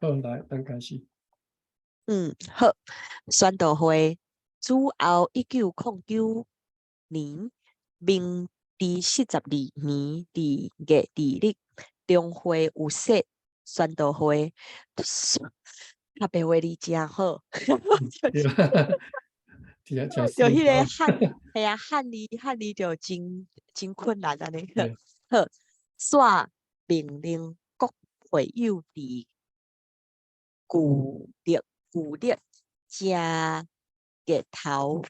好，來，咱開始。好。宣道會主後1909年，明治42年2月2日，中會有設宣道會，較白話字誠好。對，對，就彼个漢，嘿啊，漢字就真真困難按呢。好，煞命令各會友佇舊曆正月頭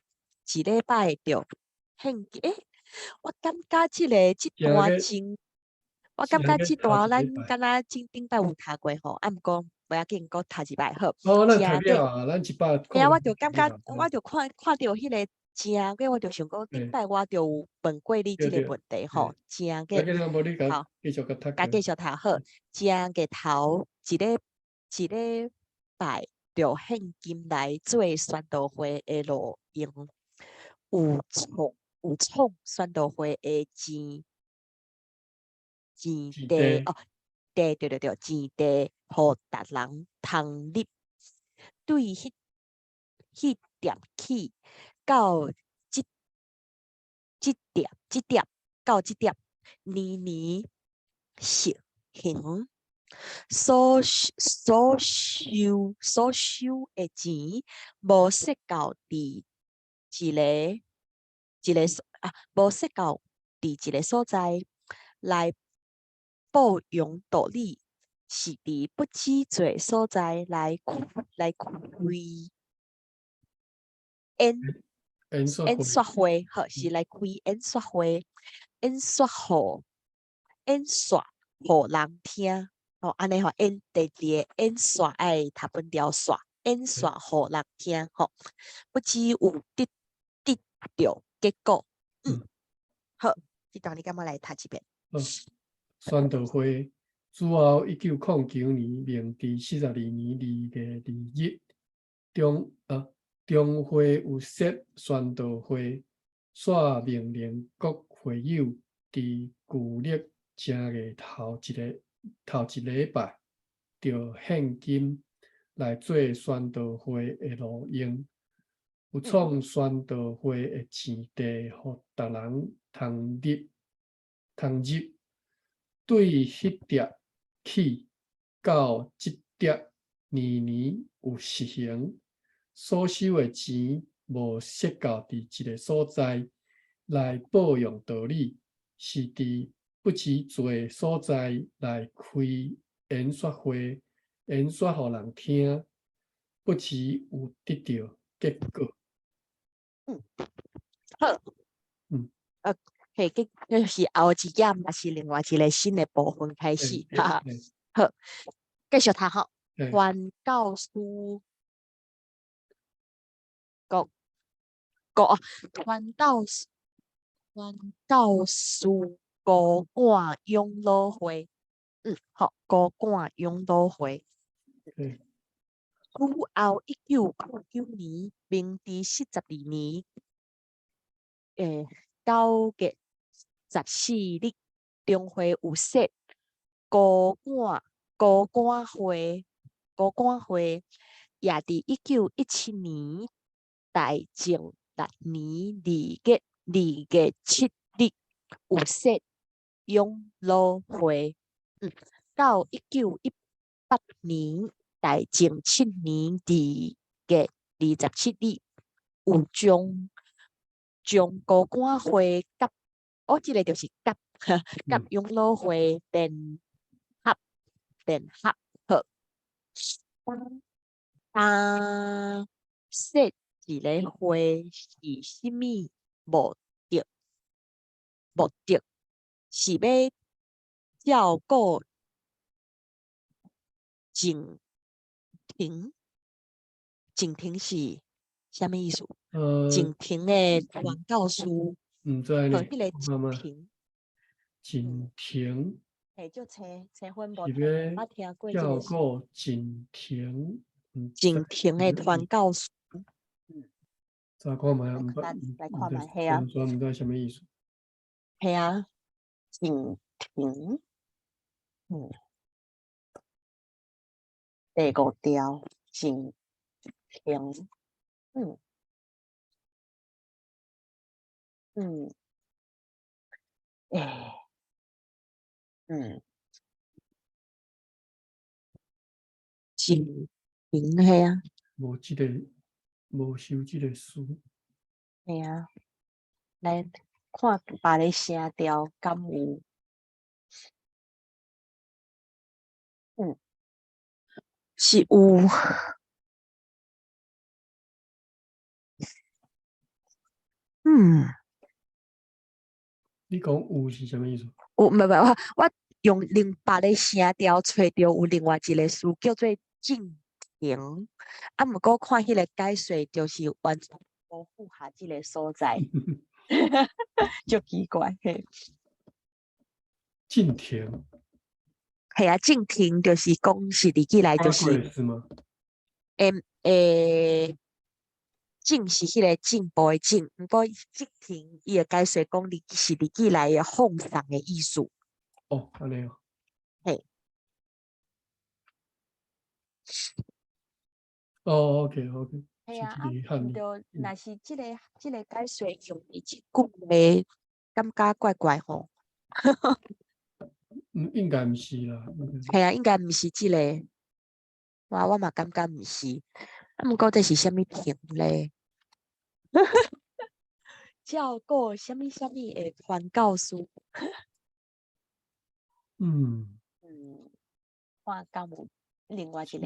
一禮拜就獻欸，我感覺這个這段真，我感覺這段咱敢若前頂擺有讀過吼，啊毋過無要緊，閣讀一擺好。哦，咱讀了啊，咱一擺。嘿啊，我就感覺，我就看看著彼个正月，我就想講頂擺我就有問過你這個問題吼，正月，好，繼續讀，共繼續讀好，正月頭一禮拜就獻金來做宣道會的路用，有創宣道會的錢地哦，地對對對，錢地予逐人通入，對彼點起到這點到這點，年年實行。所收的錢，無設到佇一个一个所啊，無設到佇一个所在來報揚道理，是佇不止濟所在來開演說會，好，是來開演說會，演說予人聽。哦，按呢吼，演第二个演說愛讀本條煞，演說予人聽吼，不知有得著結果。好，這段你敢欲來讀一遍？好，宣道會主後1909年，明治42年2月2日，中會有設宣道會，煞命令各會友佇舊曆正月頭一禮拜，著獻金來做宣道會的路用，有創宣道會的錢地，予逐人通入。對彼點起到這點，年年有實行。所收的錢無設到佇一个所在來報揚道理，是佇不止濟所在來開演說會，演說予人聽，不知有得著結果。好。嘿，結就是後一頁嘛是另外一个新的部分開始，哈哈。好，繼續讀吼。傳教士國國傳教士高幹長老會，好，高幹長老會。主後1909年，明治42年，9月14日，中會有設高幹會，也佇1917年大正6年2月7日有設長老會。到1918年大正7年2月27日，有將高幹會佮，哦，這个就是佮長老會聯合好。啊，設一个會是啥物目的？目的是欲照顧靜停，靜停是啥物意思？靜停的傳教士，毋知呢，彼个靜停，靜停，嘿，足青青粉無是欲捌聽過照顧靜停，靜停的傳教士。再看覓，毋捌，來看覓，嘿啊，完全毋知啥物意思。嘿啊，靜停。第五條靜停，嗯嗯，欸，嗯，靜停嘿啊，無這个，無收這个詞。嘿啊，來看別个聲調敢有？嗯，是有。嗯。你講有是啥物意思？有，毋毋我我用另別个聲調揣著有另外一个詞叫做靜停，啊，毋過看彼个解說就是完全無符合這个所在，足奇怪嘿。靜停。嘿啊，靜停就是講是入起來就是。是嗎？欸欸，進是彼个進步的進，毋過靜停伊會解說講你是入起來的放鬆的意思。哦，按呢哦。嘿。哦，OK，OK。嘿啊，啊，毋著，若是這个解說用佇這句話，感覺怪怪吼。嗯，應該毋是啦。嘿啊，應該毋是這个。我我嘛感覺毋是。啊，毋過這是啥物停咧？照顧啥物啥物的傳教士。嗯。嗯，看敢有另外一个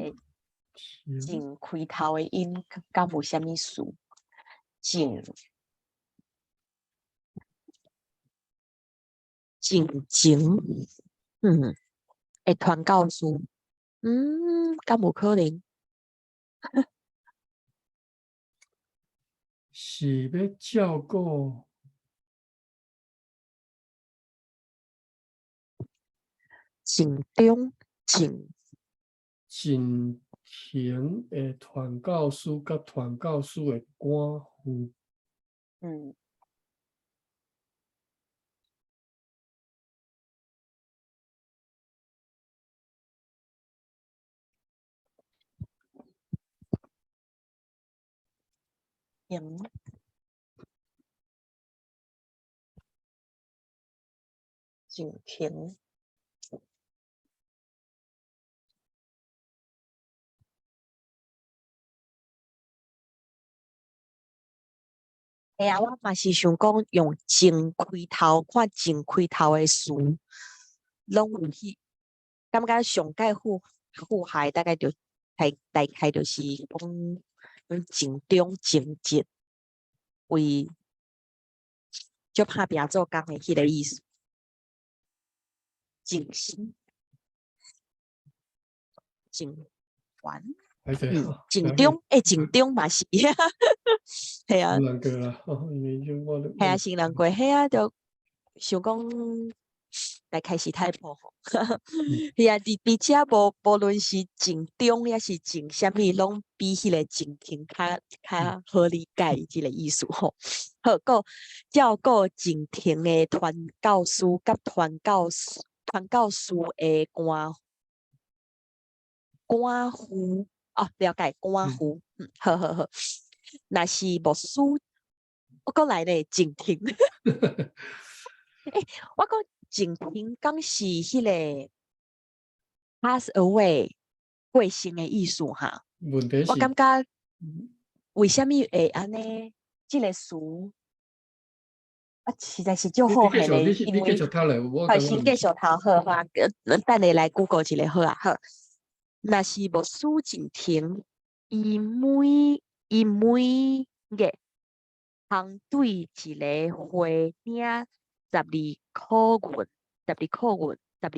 靜開頭的音，敢有啥物詞？靜靜情，嗯，會傳教士，嗯，敢有可能？是欲照顧靜中靜靜停的傳教士佮傳教士的關係。嗯。停。靜停。嘿啊，我嘛是想講用靜開頭，看靜開頭的詞，攏有去，感覺上蓋符符合大概就大大概就是講靜中靜靜為足拍拚做工的彼个意思。靜心、靜環，嗯，靜中，欸，靜中嘛是，嘿啊，難過啦，因為就我嘿啊，傷難過，嘿啊，就想講來開始太破吼，嘿啊，佇佇遮無無論是靜中抑是靜啥物，攏比彼个靜停較較好理解這个意思吼。好，閣照顧靜停的傳教士佮傳教士傳教士的關關護哦，了解關護，嗯，好好好。若是牧師，我閣來咧靜停。欸，我講靜停，敢是彼个 pass away 過身的意思哈？問題是，我感覺為啥物會按呢？這个詞啊，實在是足好現的，因為好，先繼續讀好哈，等下來 Google 一下好啊好。若是牧師靜停，伊每伊每月通對一个花領12箍銀，十二箍銀，十二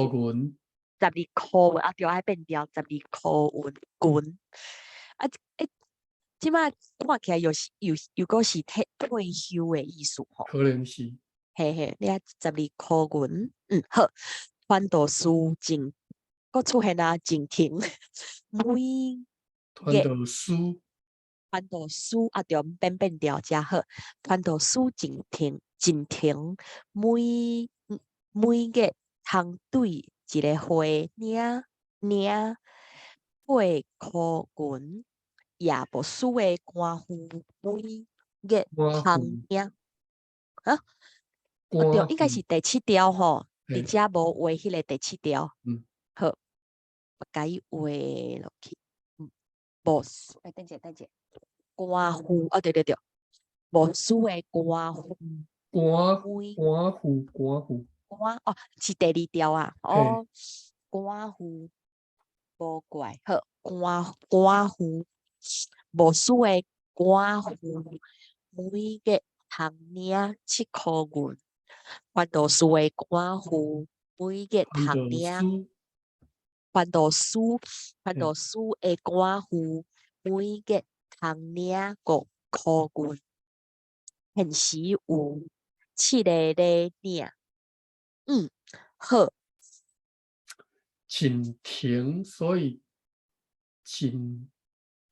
箍銀，十二箍銀啊，對，愛變調十二箍銀銀。啊，欸，這擺看起來又是又又閣是退退休的意思吼。可能是。嘿嘿，你啊十二箍銀，嗯，好。傳道士靜，閣出現啊，靜停，每傳道士，傳道士啊，對，變變調才好。傳道士靜停，靜停，每每月通對一个花領領8箍銀，夜牧師的官夫每月官通領。啊？哦對，應該是第七條吼，佇遮無畫彼个第七條。好，我共伊畫落去。牧師，欸，等者等者，官夫，哦對對對，牧師的官夫。官官夫官夫。官哦，是第二條啊。哦，官夫，無怪，好，官官夫，牧師的官夫每月通領7箍銀，傳道士的官夫每月通領，傳道師傳道師的官夫每月通領5箍銀，現時有七个咧領。嗯，好。靜停，所以靜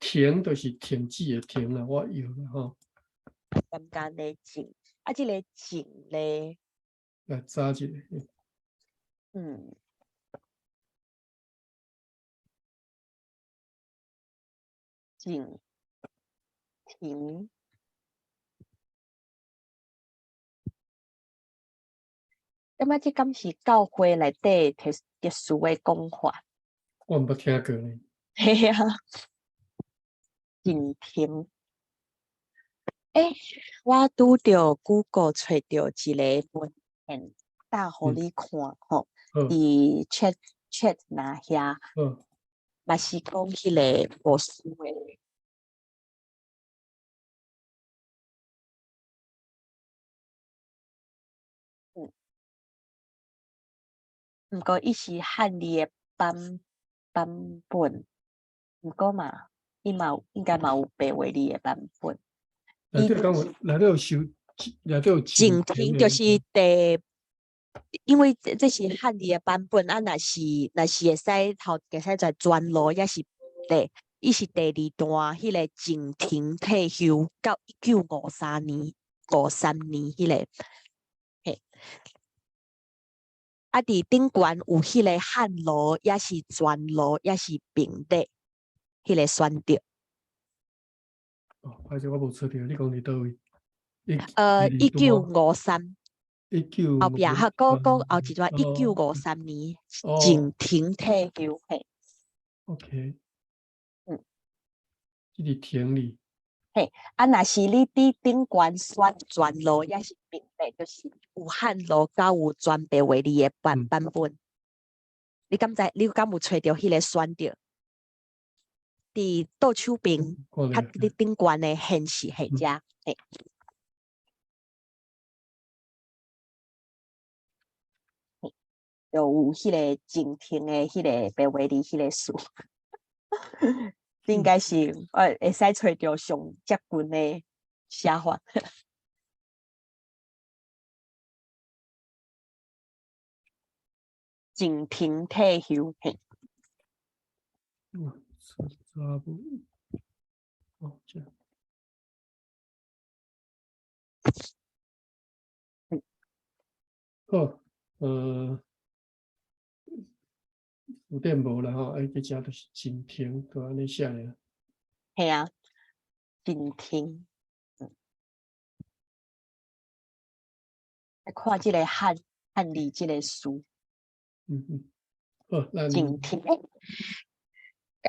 停就是停止的停啦，我有啦吼。簡單的靜，啊，這个靜咧，來查一下。嗯。靜停。感覺這敢是教會內底特特殊的講法？我毋捌聽過呢。嘿啊，靜停。欸，我拄著 Google 揣著一个文獻，搭予你看吼，佇 Chat Chat 那遐，嘛是講彼个牧師的。毋過伊是漢字的版版本，毋過嘛，伊嘛有應該嘛有白話字的版本。內底敢有內底有收，內底有靜聽就是第，因為這這是漢字的版本，啊，若是若是會使頭會使在全路，抑是第，伊是第二段，彼个靜停退休到1953年，53年彼个，嘿。啊，佇頂懸有彼个漢路，抑是全路，抑是平地，彼个選擇。哦，歹勢，我無揣著，你講佇佗位？1953。一九後壁哈，閣閣後一段，1953年靜停退休，嘿。 OK。這是停哩。嘿，啊，若是你佇頂懸選全路，抑是平地，就是有漢路佮有全白話字的版版本。你敢知？你敢有揣著彼个選擇？佇倒手邊，較佇頂懸的顯示彼遮，嘿。就有彼个靜停的彼个白話字彼个詞，應該是會使揣著上接近的寫法。靜停退休，嘿。查無，哦，這。好，有點無啦吼，啊，這遮就是靜停，就按呢寫爾。嘿啊，靜停。來看這个漢漢字這个詞。嗯嗯，好，咱靜停。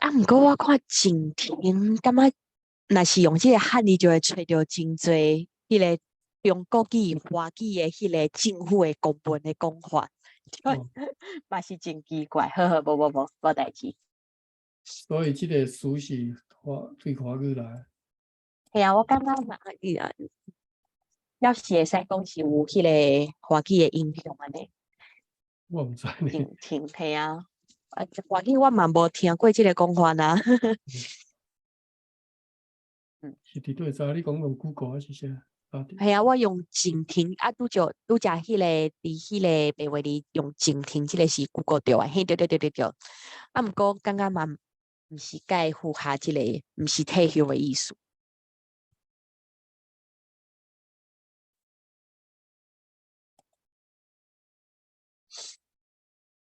啊，毋過我看靜停，感覺若是用這个漢字，就會揣著真濟彼个中國語、華語的彼个政府的公文的講法，嘛是真奇怪。好好，無無無，無代誌。所以這个詞是華對華語來。嘿啊，我感覺嘛，伊啊，抑是會使講是有彼个華語的影響按呢。我毋知呢。靜停，嘿啊。啊，華語我嘛無聽過這个講法啊。是佇佗位查？你講用 Google 還是啥？嘿啊，我用靜停啊，拄著拄則彼个佇彼个白話字用靜停，這个是 Google 著的，嘿，對對對對對。啊，毋過感覺嘛，毋是介符合這个，毋是退休的意思。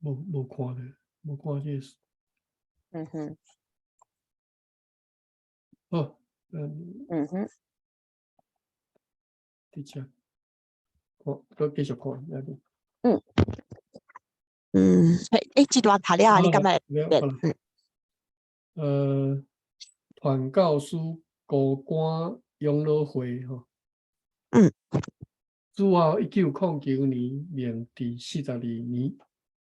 無無看著，無看這个。嗯哼。好，嗯，佇遮，好，閣繼續看，要緊。欸，這段讀了啊，你感覺？了，好啦。傳教士高官長老會吼。主後1909年，明治42年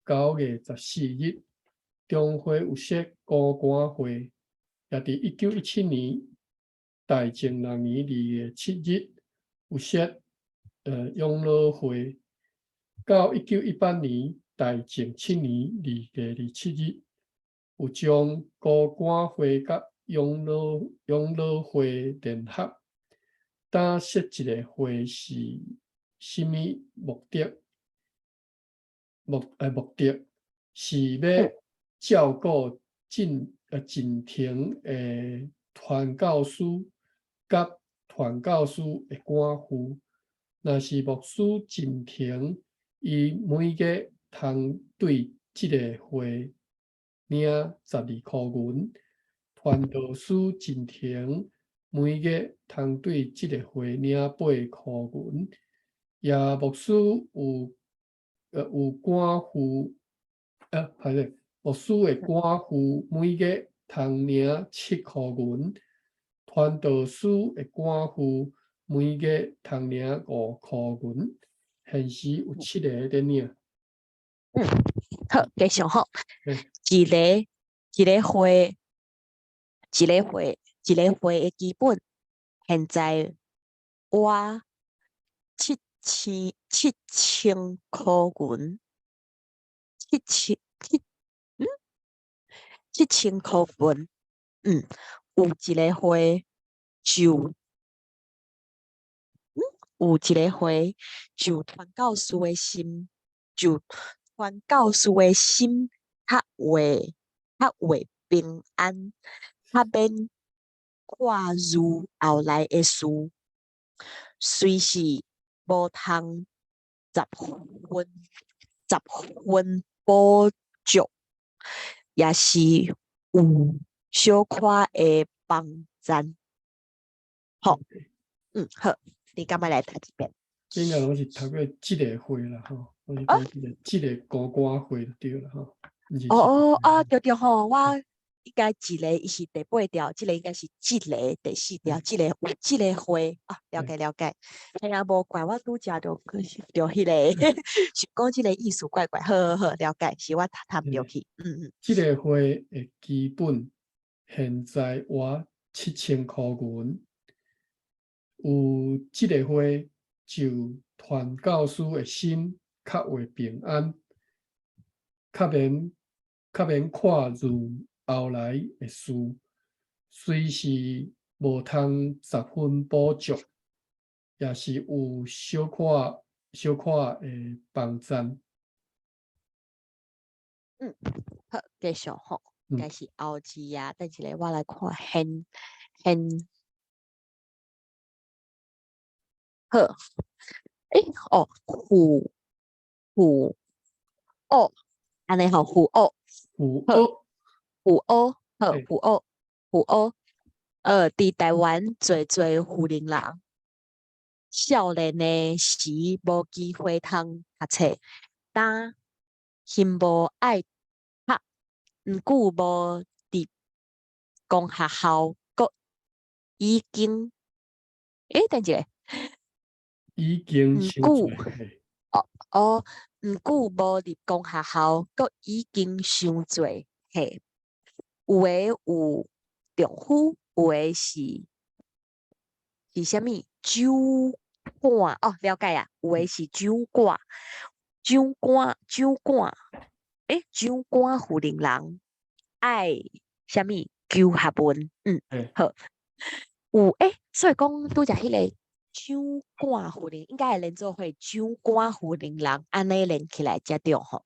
9月14日，中會有設高官會，也佇1917年，大正6年2月7日有設長老會。到1918年，大正7年2月27日，有將高官會佮長老會聯合。當設這個會是啥物目的？目的是欲照顧進程的傳教士佮傳教士的寡婦。若是牧師進程，伊每月通對這个會領12箍銀；傳道師進程，每月通對這个會領8箍銀。也牧師有寡婦，歹勢，牧師的寡婦每月通領7箍銀，傳道師的寡婦每月通領5箍銀。現時有七个佇領。好，繼續吼。一個會的基本，現在倚7000箍銀，7000箍銀，有一个會就傳教士的心，就傳教士的心較會平安，較免掛慮後來的事，雖是無通十分補足，也是有小可的幫贊。好，好，你敢欲來讀一遍？應該攏是讀過這个會啦，吼，攏是講這個高官會就對啦，吼。哦哦啊，對對吼，我應該一个伊是第八條，這个應該是這个第四條，這个有這个會啊，了解了解。嘿啊，無怪我拄則就著彼个，想講這个意思怪怪，好好好，了解，是我讀毋著去。這个會的基本現在倚7000箍銀，有這个會就傳教士的心較會平安，較免掛慮後來的事，雖是無通十分補足，也是有小可的幫贊。好，繼續吼，應該是後字啊。等一下我來看現現。好，欸，哦，虎虎哦，按呢吼，虎哦，虎哦，虎哦，好，虎哦，虎哦，佇台灣濟濟婦人人，少年的時無機會通讀冊，但心無愛讀，毋過無佇公學校，閣已經，欸，等一下。已經毋過，哦哦，毋過無入公學校，閣已經傷濟，嘿，有的有丈夫，有的是啥物酒館哦，了解啊，有的是酒館，酒館，酒館，欸，酒館婦人人愛啥物求學問，好，有欸，所以講拄才彼个長官夫人應該會連做伙，長官夫人人按呢連起來才對吼，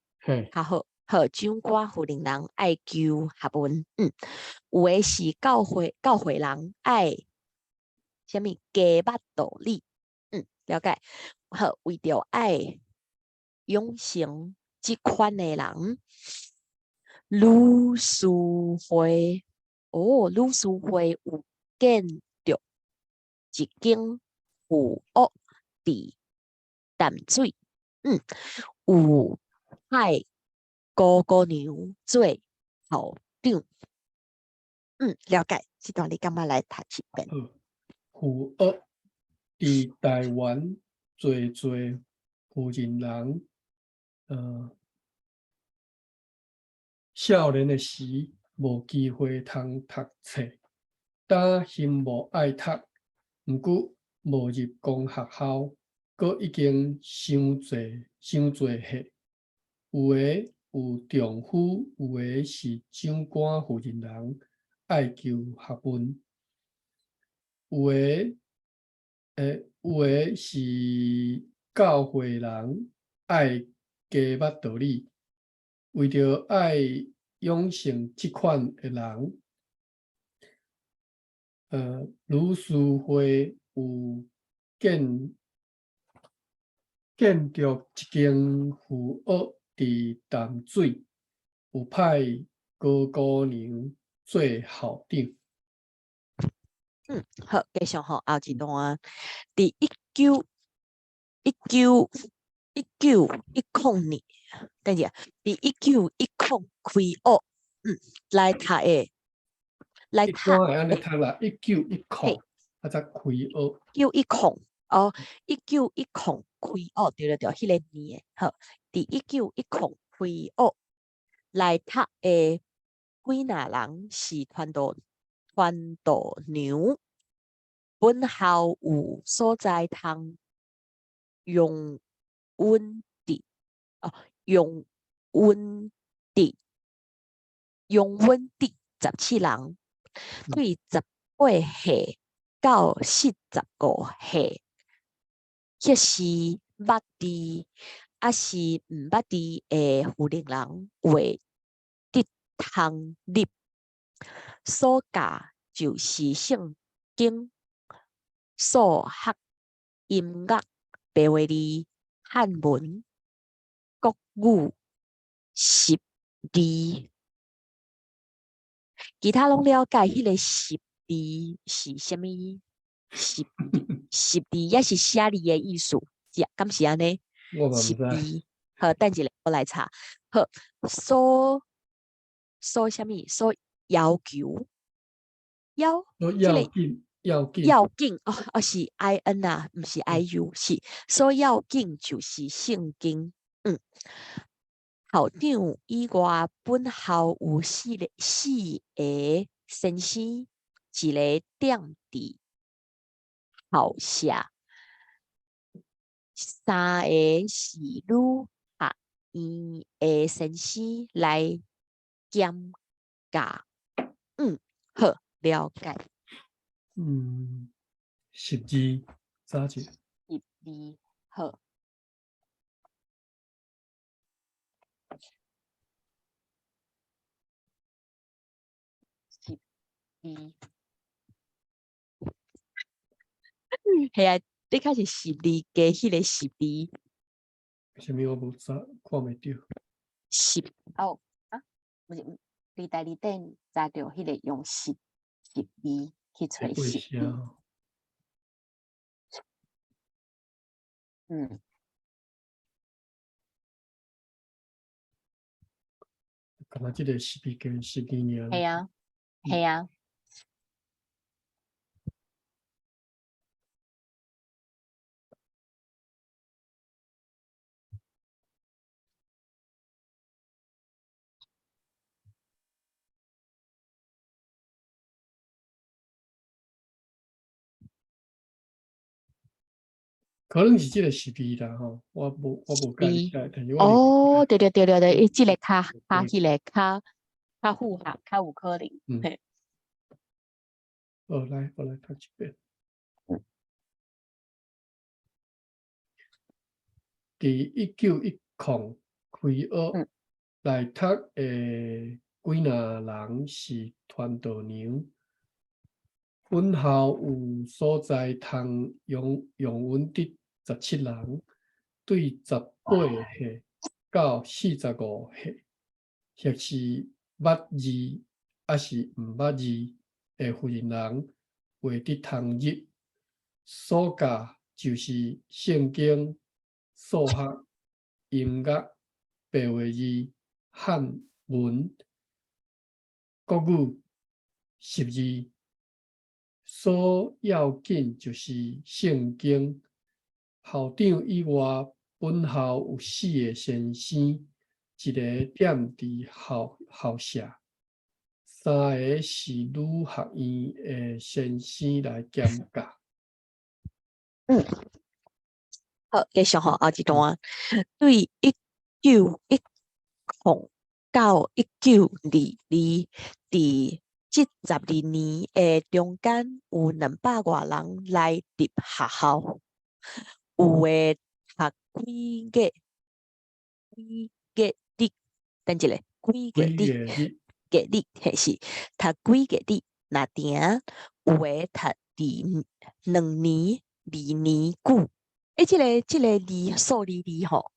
較好。好，長官夫人人愛求學問，有的是教會人愛啥物加捌道理，了解。好，為著愛養成這款的人，女士會，哦，女士會有。建築一間附屋佇淡水，有派高姑娘做校長。了解。這段你感覺來讀一遍？好，赴學佇台灣濟濟婦人人，少年的時無機會通讀冊，擔心無愛讀，毋過無入公學校，閣已經傷濟傷濟歲，有的有丈夫，有的是長官夫人人，愛求學問，有的是教會人，愛加捌道理，為著愛養成這款的人，女師會有建築一間附屋佇淡水，有派高姑娘做校長。好，繼續吼，後一段，佇1910年，等下，佇1910開學，來讀的，來一讀般會按呢讀啦，1910才開學。1910，哦，1910開學，對對對，彼个年的，好，佇1910開學來讀的幾若人是傳道娘，本校有所在通用穩佇，哦，用穩佇17人，對18歲到45歲，彼時捌字，抑是毋捌字的婦人人會得通入，所教就是聖經、數學、音樂、白話字、漢文、國語、習字，其他攏了解。彼個習字是啥物？習字抑是寫字的意思，是敢是按呢？我嘛毋習知。字，好，等一下我來查。好，所啥物？所要求，要，所這個要緊，要緊。要緊哦，哦是 I N 啊，毋是 I U，是所要緊就是聖經。校長以外，本校有四個先生，一個踮佇校舍，三个是女學院的先生來兼教。好，了解。習字早一習字好。習字。係啊，你較是習字加彼个習字。啥物我無知，看袂著。習哦，啊，毋是，你大字典查著彼個用習字去揣會習字。寫哦。感覺這個習字加習字爾。係啊，係啊。可能是這個習字啦吼，我無介理解，但是我哦，對對對對對，伊這个較彼个較符合，較有可能。嘿。好，來，我來讀一遍。佇1910開學來讀的幾若人是傳道娘，本校有所在通用穩佇17人，對18歲到45歲，或是捌字，抑是毋捌字的婦人人，袂得通入。所教就是圣经、数学、音乐、白话字、汉文、国语、识字。所要紧就是圣经。校长以外，本校有四个先生，一个踮佇校校舍，三个是女學院的先生來兼教。好，繼續吼，後一段。對1910到1922，佇這12年的中間，有200外人來入學校，有的讀幾個幾個日，等一下，幾個幾日，個日，個日，嘿是讀幾個日，若定有的讀2年、2年久。欸，這個字數字字吼，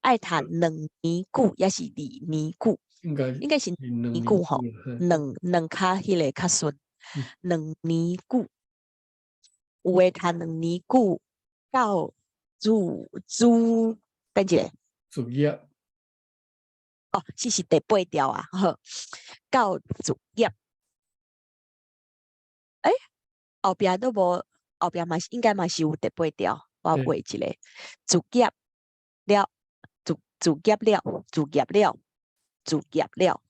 愛讀兩年久，抑是二年久？應該應該是是兩年久吼，嘿。兩兩較彼個較順，兩年久。有的讀兩年久到自自，等一下。卒業。哦，這是第八條啊，好，到卒業。欸，後壁都無，後壁嘛是應該嘛是有第八條，我畫一個卒業了，卒卒業了，卒業了，卒業了，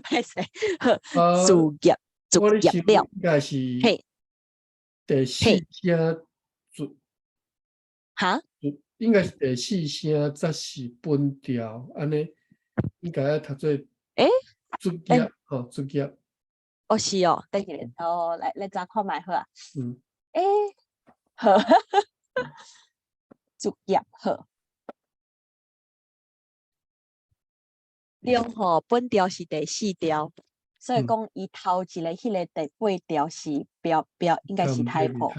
歹勢，好，卒業，卒我咧想業了，應該是嘿，第四聲卒，哈？應該是第四聲才是本調，按呢應該愛讀做欸？卒業，吼，卒業。哦，是哦，等一下，哦，來來查看覓好啊。嗯。欸，好，卒業好。對吼，本調是第四調，所以講伊頭一个彼个第八條是標標，應該是 typo，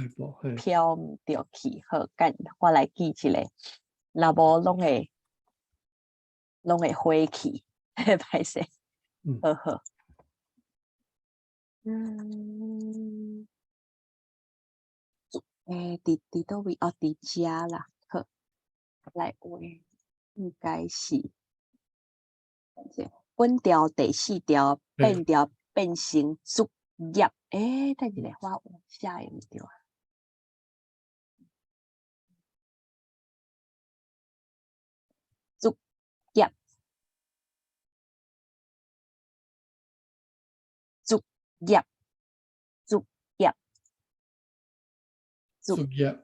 標毋著去，好，等我來記一下，若無攏會火去，歹勢，好好。欸，佇佗位？哦，佇遮啦，好，來畫，應該是。本調第四調變調變成卒業，欸，等一下，我有寫的毋對啊。卒業，卒業，卒業，卒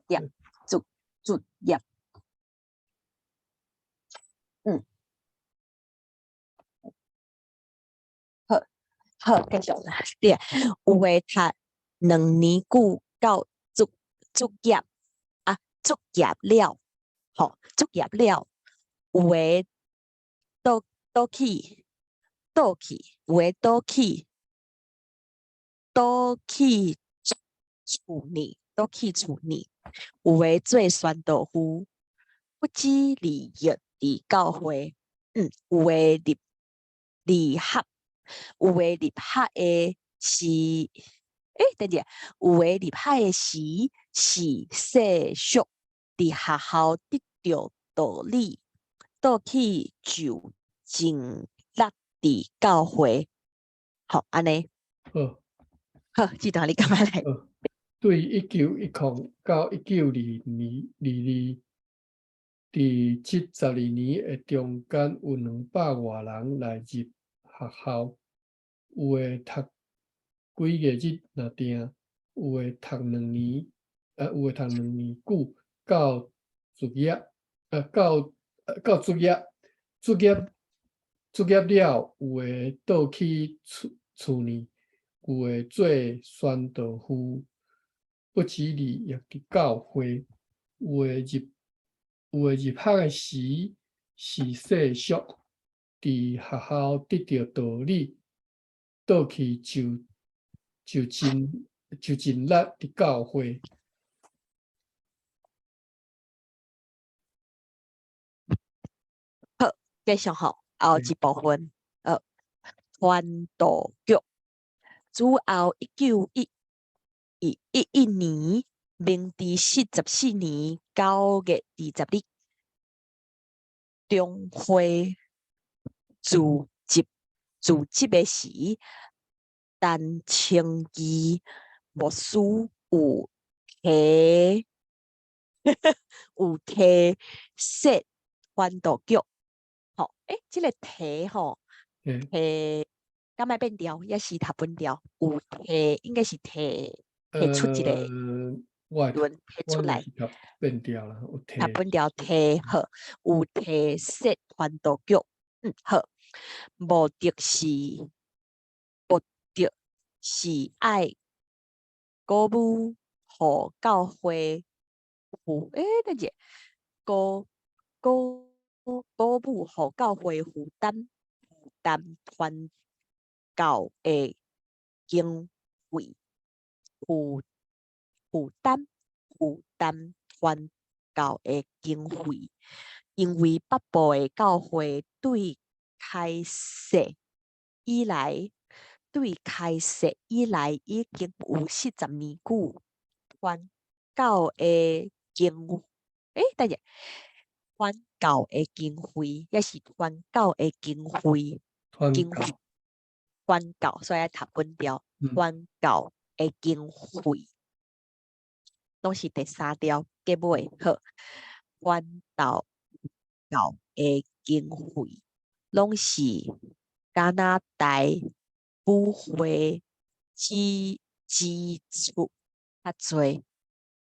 業，卒卒業，嗯。好，好，繼續啦。對，有的讀兩年久到卒卒業啊，卒業了，吼，卒業了，有的倒倒去倒去，有的倒去倒去厝呢，倒去厝呢，有的做宣道夫，不止利益佇教會，有的入入學。有的入學的是，欸，等一下，有的入學的時是世俗，佇學校得著道理，倒去就盡力佇教會，好，按呢。好，好，這段你感覺來？好，對1910到1922年，佇這12年的中間，有200外人來入學校。有的讀幾個日若定，有的讀兩年，有的讀兩年久到卒業，到卒業，卒業，卒業了，有的倒去厝厝呢，有的做宣道夫，不止利益佇教會，有的入學的時是世俗，佇學校得著道理。倒去就盡力佇教會。好，繼續吼，後一部分，傳道局，之後，1911年，明治44年9月20日，中會辭職的時，陳清義牧師有提設傳道局，吼，欸，這个提吼，提敢愛變調，抑是讀本調？有提應該是提提出一個我提出來，變調啦，有提讀本調提好，有提設傳道局，好，目的是愛鼓舞予教會負，欸，等下，鼓舞予教會負擔傳教的經費，負擔傳教的經費，因為北部的教會對開設以來已經有40年久，傳教的經，欸，等下，傳教的經費，抑是傳教的經費，經費，傳教，所以愛讀本調，傳教的經費，攏是第三調結尾，好，傳道教的經費，攏是加拿大母會支出較濟，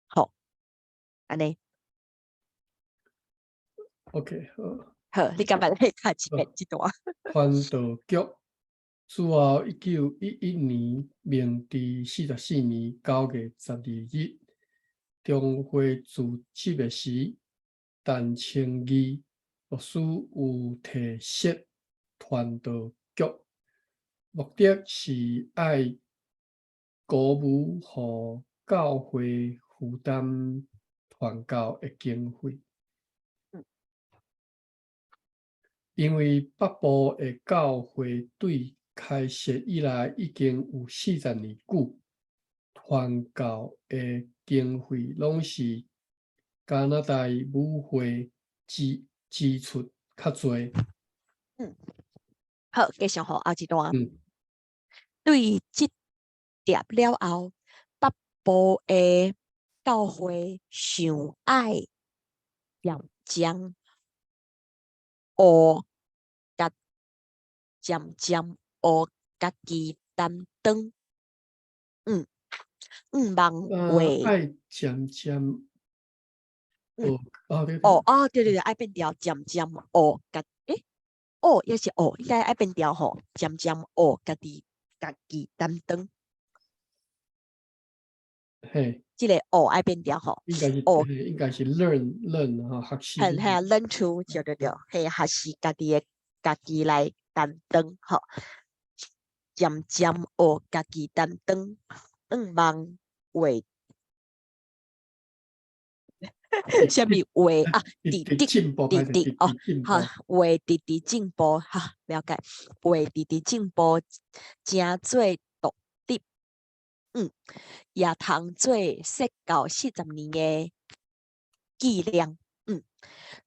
好，按呢。 OK，好。好，你敢捌來讀一遍這段？傳道局之後，1911年，明治44年9月12日，中會辭職的時，陳清義牧師有提設傳道局，目的是愛鼓舞予教會負擔傳教的經費。因為北部的教會對開設以來已經有40年久，傳教的經費攏是加拿大母會支出較濟。好，繼續予後一段。對這疊了後，北部的教會想愛漸漸學家漸漸學家己擔當，望話愛漸漸學，哦對，哦哦對對對，愛變調，漸漸學家，欸，學抑是學，應該愛變調吼，漸漸學家己擔當。嘿，這个學愛變調吼，應該是學應該是 learn 吼，學習。嘿，嘿，learn to 對對對，嘿，學習家己的家己來擔當吼，漸漸學家己擔當，向望話，啥物話啊？直直進步，直直哦，好，話直直進步，哈，了解，話直直進步，成做獨立，也通做設教40年的紀念，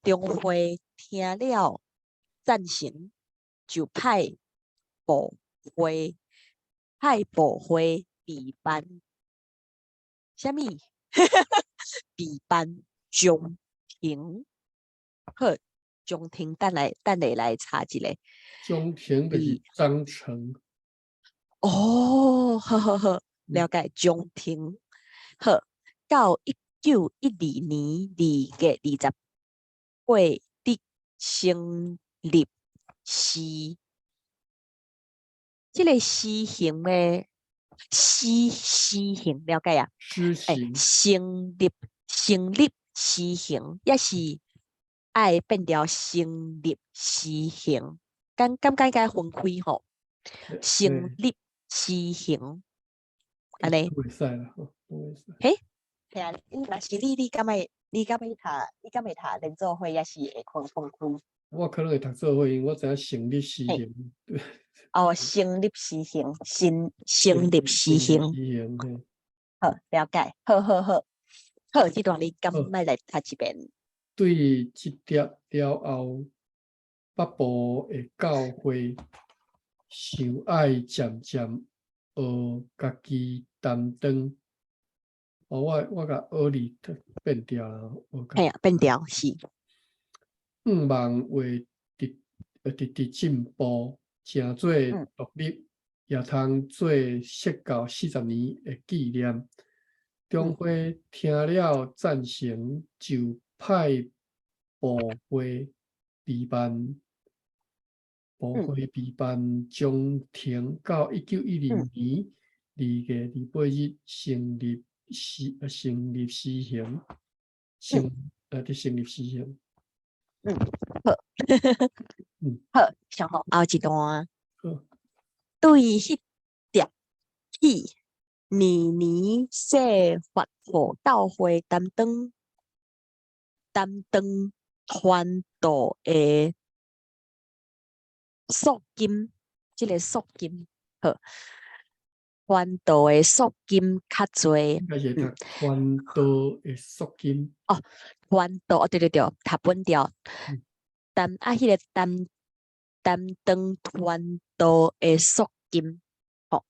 中會聽了贊成，就派部會備辦，啥物？備辦章程，好，章程等下來查一下。章程就是章程。哦，好好好，了解章程。好，到1912年2月28日成立施，這个施行的施行了解啊？施行，成立施行，抑是愛變調成立施行，敢覺應該分開吼？成立施行，按呢？會使啦，吼，都會使。嘿，嘿啊，若是你，你敢欲讀？你敢會讀連做伙，抑是會分開？我可能會讀做伙，因為我知影成立施行。哦，成立施行，新成立施行。施行，嘿。好，了解，好好好，好，這段你敢好。欲來讀一遍？對這碟了後，北部的教會想愛漸漸學家己擔當。哦，我共學字變掉啦，學嘿啊，變調是。向望會直直進步，成做獨立，也通做釋教40年的紀念。中會聽了贊成，就派部會備辦，部會備辦章程，到1910年2月28日成立施行，佇成立施行。嗯，好。好，上好，後一段。好。對彼碟起，年年設法予教會擔當傳道的贖金，這个贖金，好，傳道的贖金較濟。應該是讀傳道的贖金。哦，傳道，哦，對對對，讀本調。擔啊，彼个擔當傳道的贖金，吼，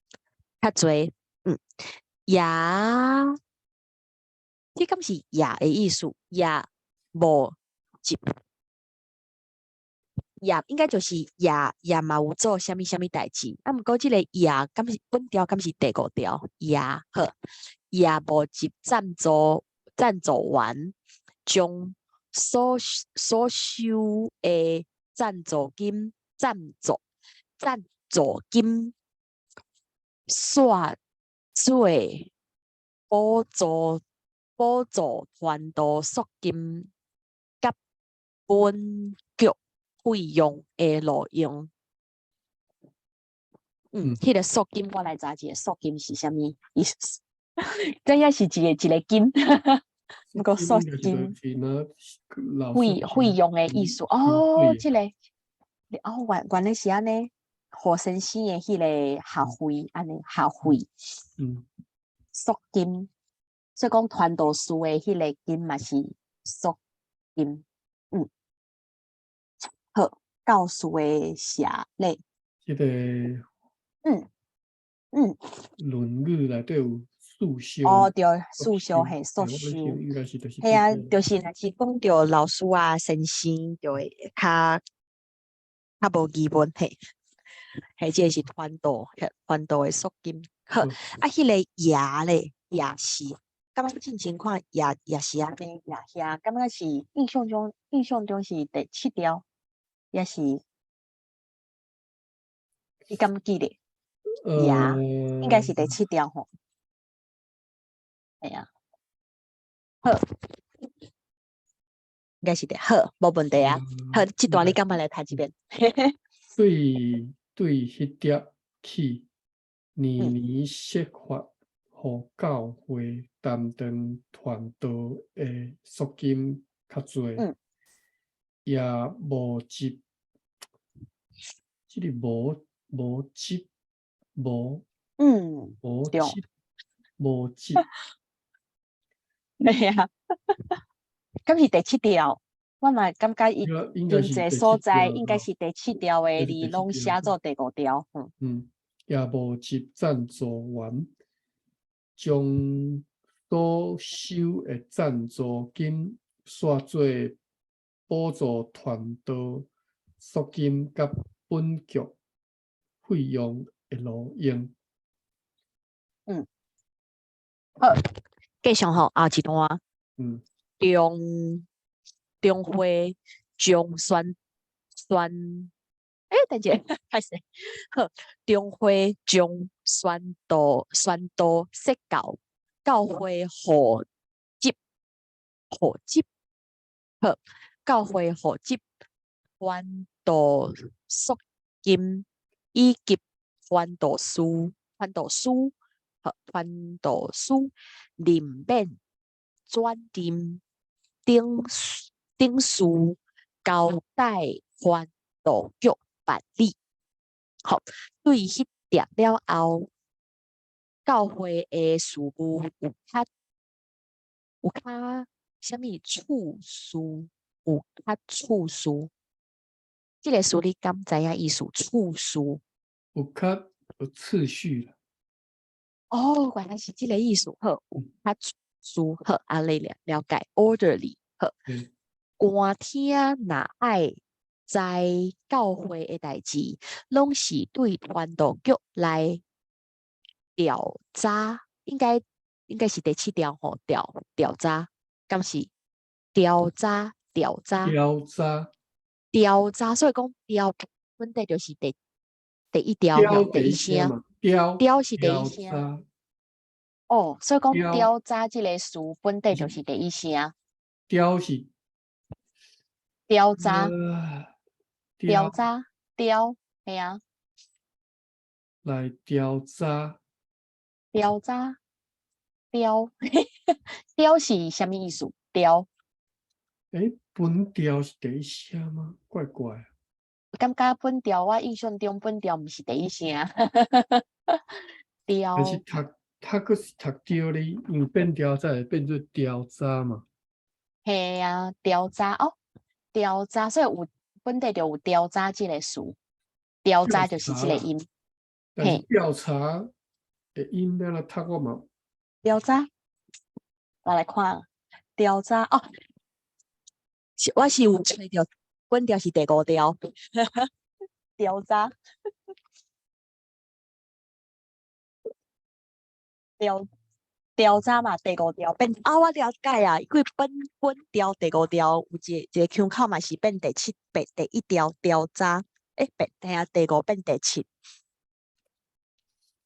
較濟，也，這敢是也的意思？也無一，也應該就是也也嘛有做啥物啥物代誌，啊，毋過這个也敢是本調，敢是第五條？也好，也募集贊助員，將所收的贊助金煞做補助傳道贖金佮本局費用的路用。彼个贖金我來查一下，贖金是啥物意思？這也是一个一个金，毋過贖金費用的意思。哦，這个，哦，原來是按呢，予先生的彼個學費按呢，學費。贖金，所以講傳道士的彼个金嘛是贖金。好，教師的謝禮。這个論語內底有束修。哦，對，束修嘿，束修。應該是就是。嘿啊，就是若是講著老師啊、先生，就會較無疑問嘿。嘿，這个是傳道的贖金。好，啊，彼个也咧，也是，感覺進前看也是按呢，也遐，感覺是印象中是第七條，也是，你敢記得？也應該是第七條吼。係啊，好，應該是第好，無問題啊。好，這段你敢欲來讀一遍？對彼碟起，年年設法予教會擔當傳道的贖金較濟，也募集，這个無無集無，無集無集，對啊，敢是第七條？我嘛感覺伊經濟所在應該是第七條的字，攏寫做第五條。也募集贊助員，將所收的贊助金煞做補助傳道贖金佮本局費用的路用。好，繼續吼，後一段。中會將宣宣，等一下，歹勢。好，中會將宣道釋教教會予執，好，教會予執傳道贖金以及傳道師，好，傳道師任免轉任等等事交代傳道局辦理。好，對彼疊了後，教會的事務有較啥物次序，有較次序。這个詞你敢知影意思？次序。有較有次序啦。哦，原來是這个意思。好，有較次序，好，按呢了了解，orderly，好。官廳若愛知教會的代誌，攏是對傳道局來調查，應該是第七調吼，調查，敢是調查調查。調查。調查，所以講調本底就是第一調，第一聲，調調是第一聲。哦，所以講調查這個詞本底就是第一聲。調是調查，調查，調，係啊。來調查。調查，調，調是啥物意思？調。欸，本調是第一聲嗎？怪怪。感覺本調，我印象中本調毋是第一聲。調。但是讀讀閣是讀著咧，因為變調才會變做調查嘛。係啊，調查哦，調查，所以有本底就有調查這个詞，調查就是這个音。但是調查的音欲按怎讀我嘛？調查，我來看調查哦，是我是有揣著，本調是第五調，調查，調調查嘛，第五調變啊，我了解啊，因為本調第五調有一個腔口嘛是變第七，變第一調調查，欸，變係啊，第五變第七，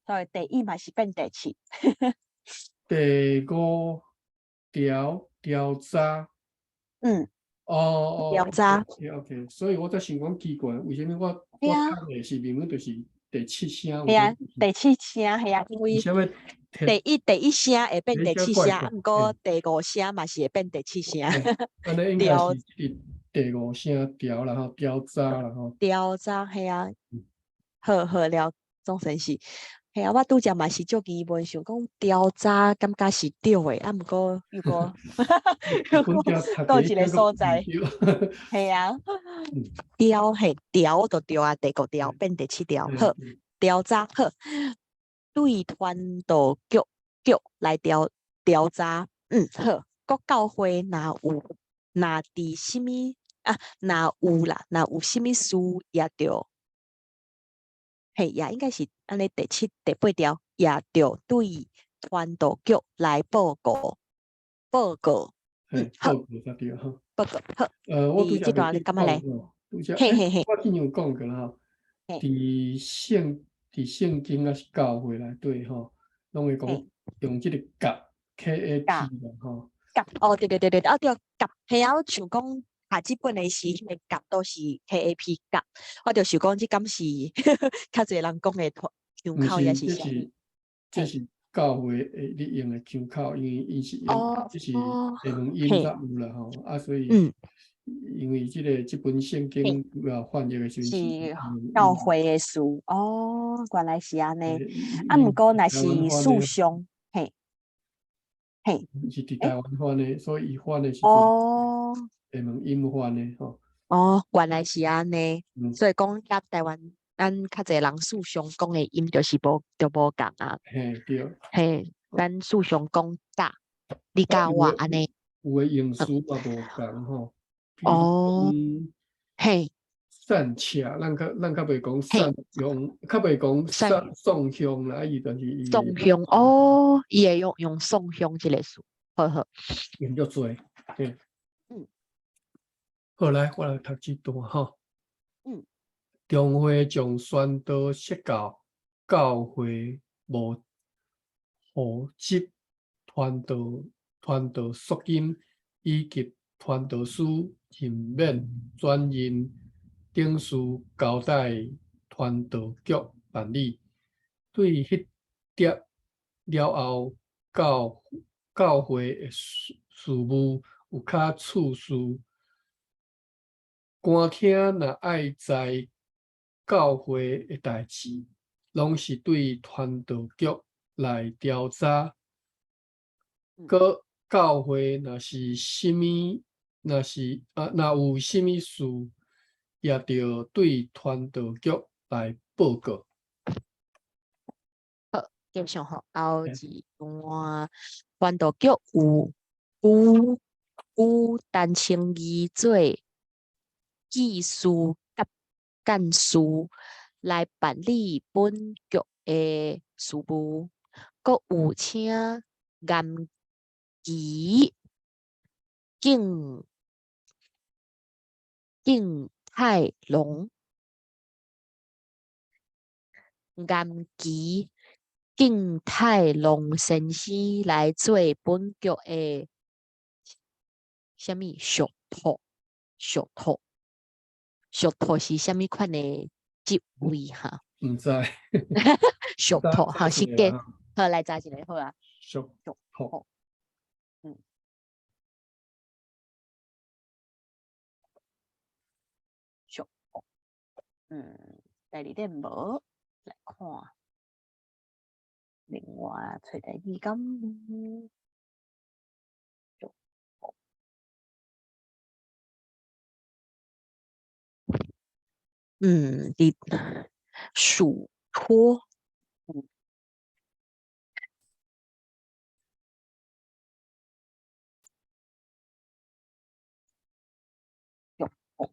所以第一嘛是變第七。第五調調查，哦哦，調查，OK，所以我才想講奇怪，為啥物我讀的是明明就是第七聲？係啊，第七聲係啊，因為第一聲會變第七聲，啊，毋過第五聲嘛是會變第七聲。按呢應該是第五聲調啦吼，調查啦吼。調查係啊，好好了，總算是。係啊，我拄才嘛是足疑問，想講調查感覺是對的，啊，毋過又閣佗一個所在，係啊，調嘿調就對啊，第五調變第七調，好，調查好，對傳道局來調查，好，各教會若有若佇啥物啊，若有啦，若有啥物事也著。嘿，也應該是按呢第七、第八條，也著對傳道局來報告，報告。報告才對吼。報告好。我拄這段你感覺咧？嘿嘿嘿，我之前有講過啦吼。佇聖經抑是教會內底吼，攏會講用這個甲 K A P 啦吼。甲哦，對對對對，啊對，甲係啊，我想講。啊，這本的是彼个甲都是 K A P 甲，我就想講這敢是較濟人講的腔口抑是啥？這是教會會咧用的腔口，因為伊是用，這是會用音才有啦吼，啊，所以，因為這个這本聖經主要翻譯的時是教會的事哦，原來是按呢，啊，毋過若是事上，嘿，嘿，是佇台灣翻的，所以伊翻的時哦。會問音翻的吼。哦，原來是按呢，所以講佮台灣咱較濟人事上講的音就是無就無仝啊。嘿對。嘿，咱事上講佮，你佮我按呢。有的用詞嘛無仝吼。哦。嘿。散赤，咱較袂講散用，較袂講散送向啦，伊但是伊。送向哦，伊會用送向這个詞，好好。用足濟，對。好，來，我來讀這段吼。中會將宣道釋教教會無負責傳道贖金以及傳道師任免轉任等事交代傳道局辦理。對彼疊了後，教會的事務有較次序。官廳若愛知教會的代誌，攏是對傳道局來調查。閣教會若是啥物，若是啊，若有啥物事，也著對傳道局來報告。好，繼續吼，後一段傳道局有有有陳清義做技師佮幹事來辦理本局的事務，閣有請顏其景景泰龍顏其景泰龍先生來做本局的啥物屬託屬託屬託是啥物款的職位哈？毋知。屬託好，先給好來查一下好啊。屬託，屬託，第二點無來看，另外揣第二工。屬託，佇屬託，屬託，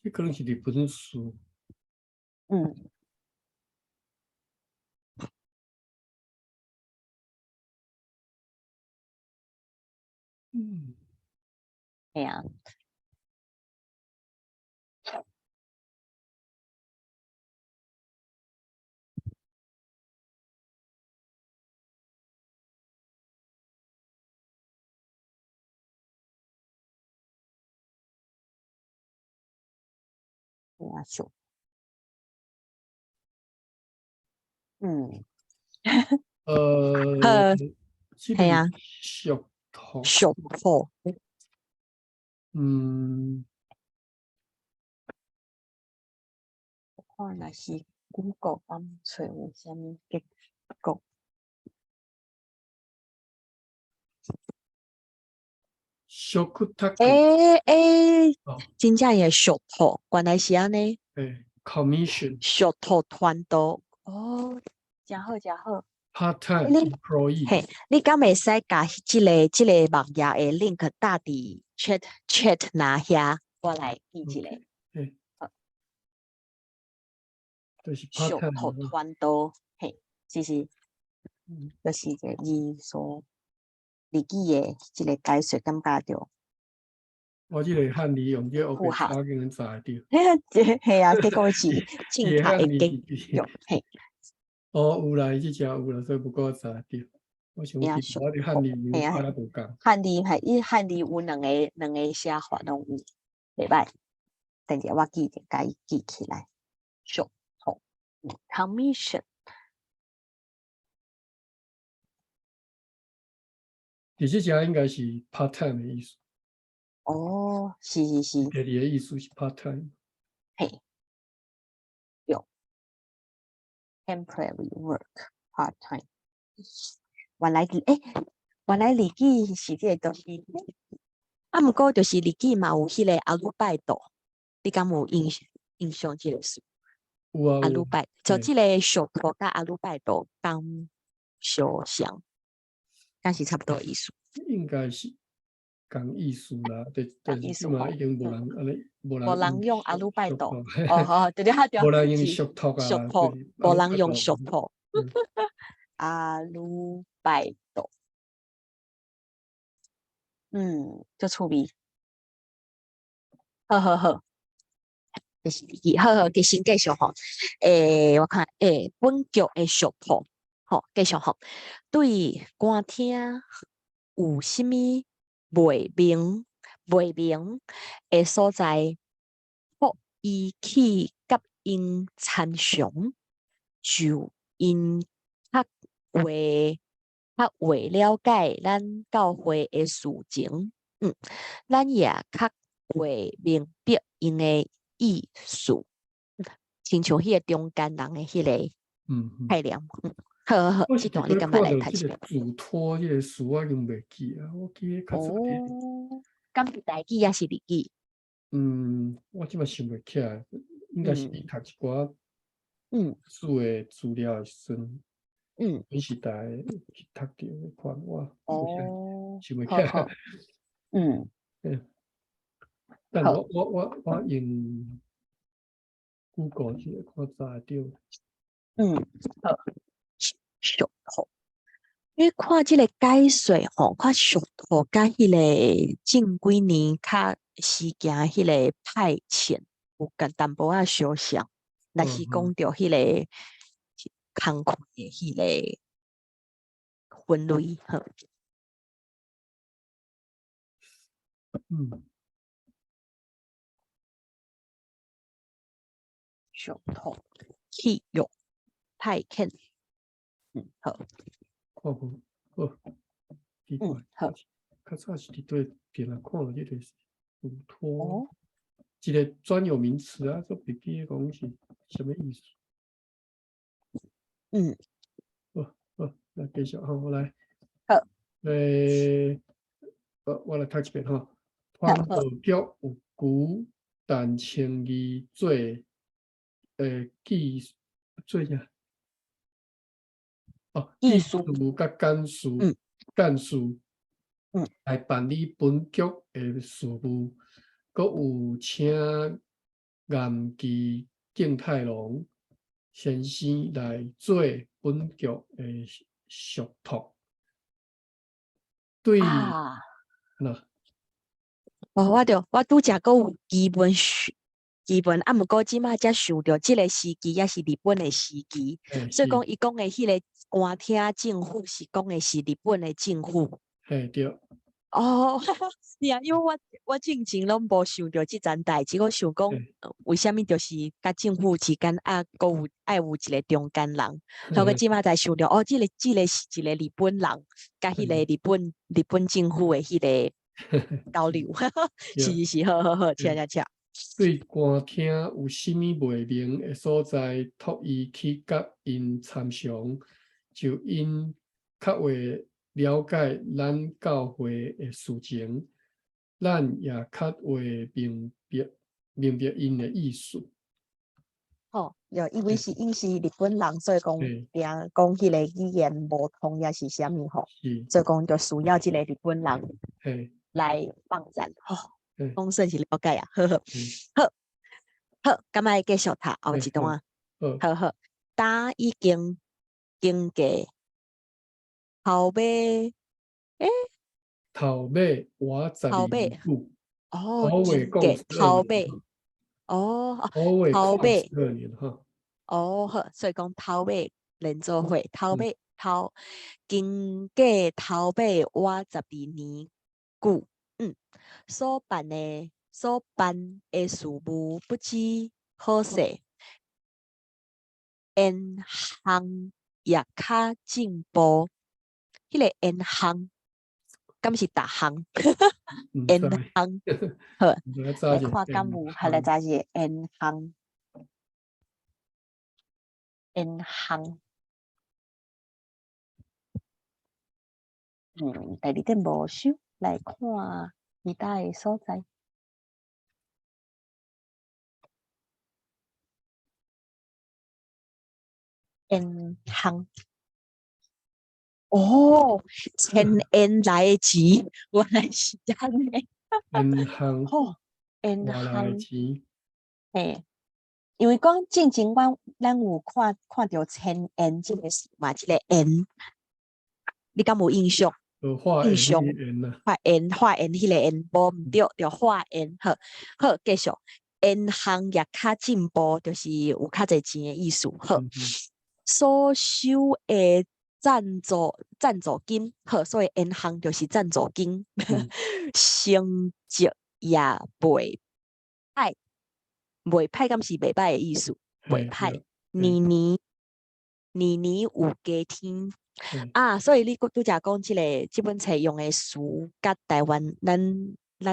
這可能是日本詞。嘿啊。啊，屬，好，這個嘿啊，屬託，屬託，我看若是 Google 敢揣有啥物結果？屬託，欸，真正會屬託，原來是按呢。 ，commission。屬託傳道，哦，誠好，誠好。 part time 你 employee。嘿，你敢會使共這個網頁的 link 貼佇 chat 那遐，我來記一下。嘿，好。就是 part 屬 time 託傳道，嘿，就是，就是一個字所日語的這個解說，感覺著。我這個漢字用這符合。烏白查會查會著。這嘿啊，結果是正確的結局，嘿。哦，有啦，伊這隻有啦，所以無夠查著。我想記我佇漢字有啊無仝。漢字係伊漢字有兩個寫法攏有，袂歹。等下我記者，共伊記起來。屬託，commission。佇這隻應該是 part time 的意思。哦，是是是。第二個意思是 part time。嘿。對。Temporary work, part time。原來原來日語是這個東西。啊，毋過就是日語嘛有彼個アルバイト，你敢有印象這個詞？有啊。アルバイ就這個屬託佮アルバイト敢相像，敢是差不多意思？應該是仝意思啦，但是這馬已經無人按呢，無無人用アルバイト。哦好，對對對，無人用屬託啊，屬託，無人用屬託。アルバイト。足趣味。好好好，這是日語，好好，先繼續吼。我看，本局的屬託，吼，繼續吼。對官廳有啥物袂明的所在，託伊去佮𪜶參詳，就𪜶較話了解咱教會的事情。咱也較會明白𪜶的意思，親像彼個中間人的彼個概念。好好好，這段你敢欲來讀一遍？囑託這個詞我已經袂記啊，我記得較早。哦，敢是台語抑是日語？我這擺想袂起來，應該是讀一寡書的資料的時陣，彼時代去讀著彼款，我想袂起來。但我用 Google 去看查會著。好。囑託，因為看這個解說吼，看囑託佮彼個近幾年較時行彼個派遣有共淡薄仔相像，若是講著彼個工課的彼個分類吼。囑託契約派遣。好。看無好，奇怪。好。較早是佇佗爿來看這個囑託，一個專有名詞啊，煞袂記得講是啥物意思。好，好，來繼續吼，我來。好。我來讀一遍吼。傳道局有求陳清義做技做啥？哦，技術佮幹事，幹事，來辦理本局的事務，閣有請岩崎敬太郎先生來做本局的囑託。對，那，哦，我著我拄才閣有基本基本，啊，毋過這擺才想著，這個時期猶是日本的時期，所以講伊講的彼個官廳政府是講的是日本的政府。嘿，對。哦，是啊，因為我進前攏無想著這層代誌，我想講為啥物就是佮政府之間啊，閣有愛有一個中間人，我這擺才想著，哦，這個是一個日本人，佮彼個日本政府的彼個交流，是是是，好好好，請請請。對官廳有啥物袂明的所在，託伊去佮𪜶參詳，就𪜶較會了解咱教會的事情，咱也較會明白𪜶的意思。吼，對，因為是𪜶是日本人，所以講定講彼個語言無通，抑是啥物吼，所以講就需要這個日本人來幫贊吼。講算是了解啊，好好，好，好，敢愛繼續讀後一段啊，好好，今已經經過頭尾，頭尾活十二年久，哦，經過頭尾，哦，頭尾，哦好，所以講頭尾連做伙，頭尾頭經過頭尾活12年久。所辦的事務不止好勢，銀行也較進步。彼個銀行，敢是逐項？銀行，好，來看敢有，還來知是銀行，銀行。第二點無收，來看其他的所在。銀行，哦，千円來的錢，原來是按呢。銀行，哦，銀來行，錢，嘿，因為講進前咱有看著千円這個詞嘛，這個円，你敢有印象？畫印象畫円畫円彼個円，無毋對，著畫円，好，好繼續。銀行也較進步，就是有較濟錢的意思。好，所收的贊助金，好，所以銀行就是贊助金，成績也袂歹，袂歹，敢是袂歹的意思？袂歹，年年年年有加添。啊，所以你拄才講這个這本冊用的詞，佮台灣咱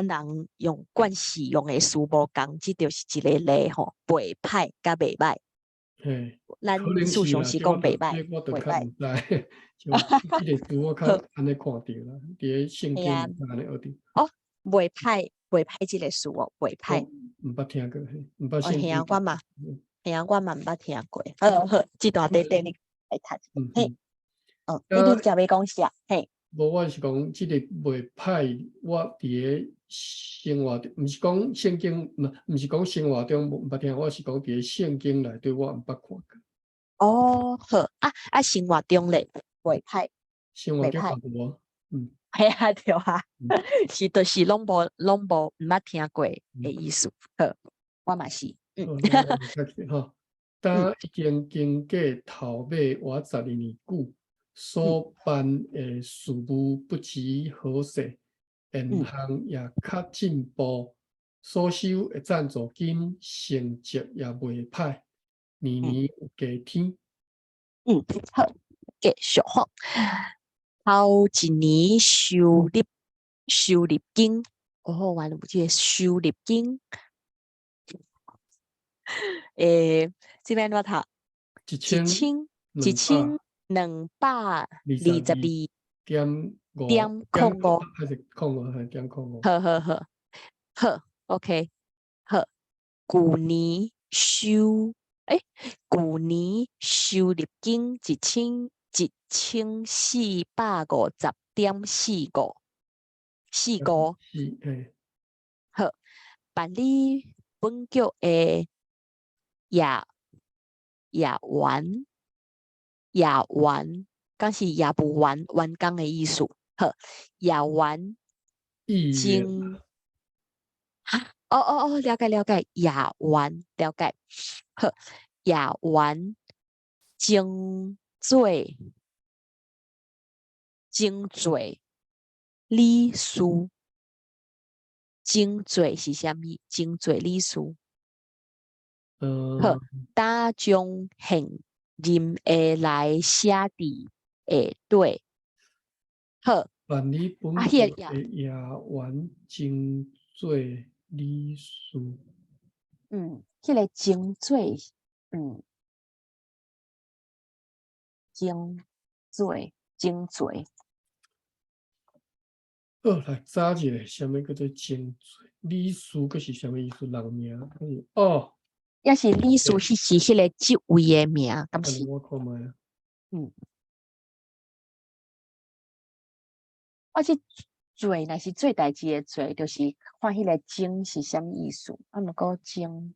人用慣勢用的詞無仝，這就是一個例吼，袂歹佮袂歹。嘿，咱可能事是啦，實是講袂歹，這我就袂歹。較毋知，像這个詞我較按呢看著啦，佇咧聖經按呢學著。哦，袂歹，袂歹這个詞哦，袂歹。毋捌聽過，毋捌聖經。哦，我嘛，嘿啊，我嘛毋捌聽過。好好，這段短短你來讀。嘿。哦，你才欲講啥？嘿。無，我是講這个袂歹，我佇咧生活，毋是講聖經，毋是講生活中毋捌聽，我是講佇咧聖經內底我毋捌看過。哦，好，啊啊，生活中咧袂歹，生活中也無，嗯。嘿啊，對啊，是，就是攏無毋捌聽過的意思。好，我嘛是，嗯。吼，當已經經過頭尾活12年久，所辦的事務不知好勢，現項也較進步，所收的贊助金成績也袂歹，年年有加添。嗯，好，繼續吼。頭一年收入金，哦，原來有這个收入金。欸，這邊我讀1222 點五點空五，還是空五，還是點空五？好好好，好，OK，好。舊年收，欸，舊年收入金1450.45，四五。是，嘿。好，辦理本局的業員，敢是業務員員工的意思。好，業員真，哈，哦哦哦，了解了解，業員了解。好，業員徵做徵做理事，徵做是啥物？徵做理事。好，打將現任的來寫佇下底。好，辦理本局的業員徵做理事。嗯，彼个徵做，徵做，徵做。好，來查一下，啥物叫做徵做理事？閣是啥物意思？人名？哦，抑是理事，彼是彼个職位的名，敢是？我看覓啊。嗯。我這做若是做代誌的做，就是看彼個徵是啥物意思。啊，毋過徵，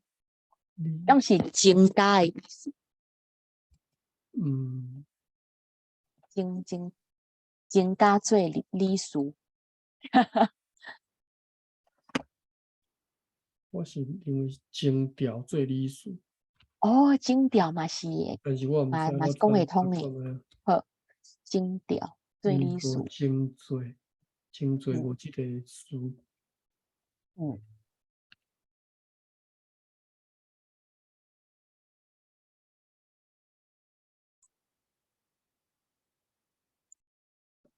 敢是增加的意思。嗯。增加做理事。我是認為徵調做理事。哦，徵調嘛是會，但是我毋知，嘛是講會通的。好，徵調做理事。徵做，徵做無這個詞。嗯。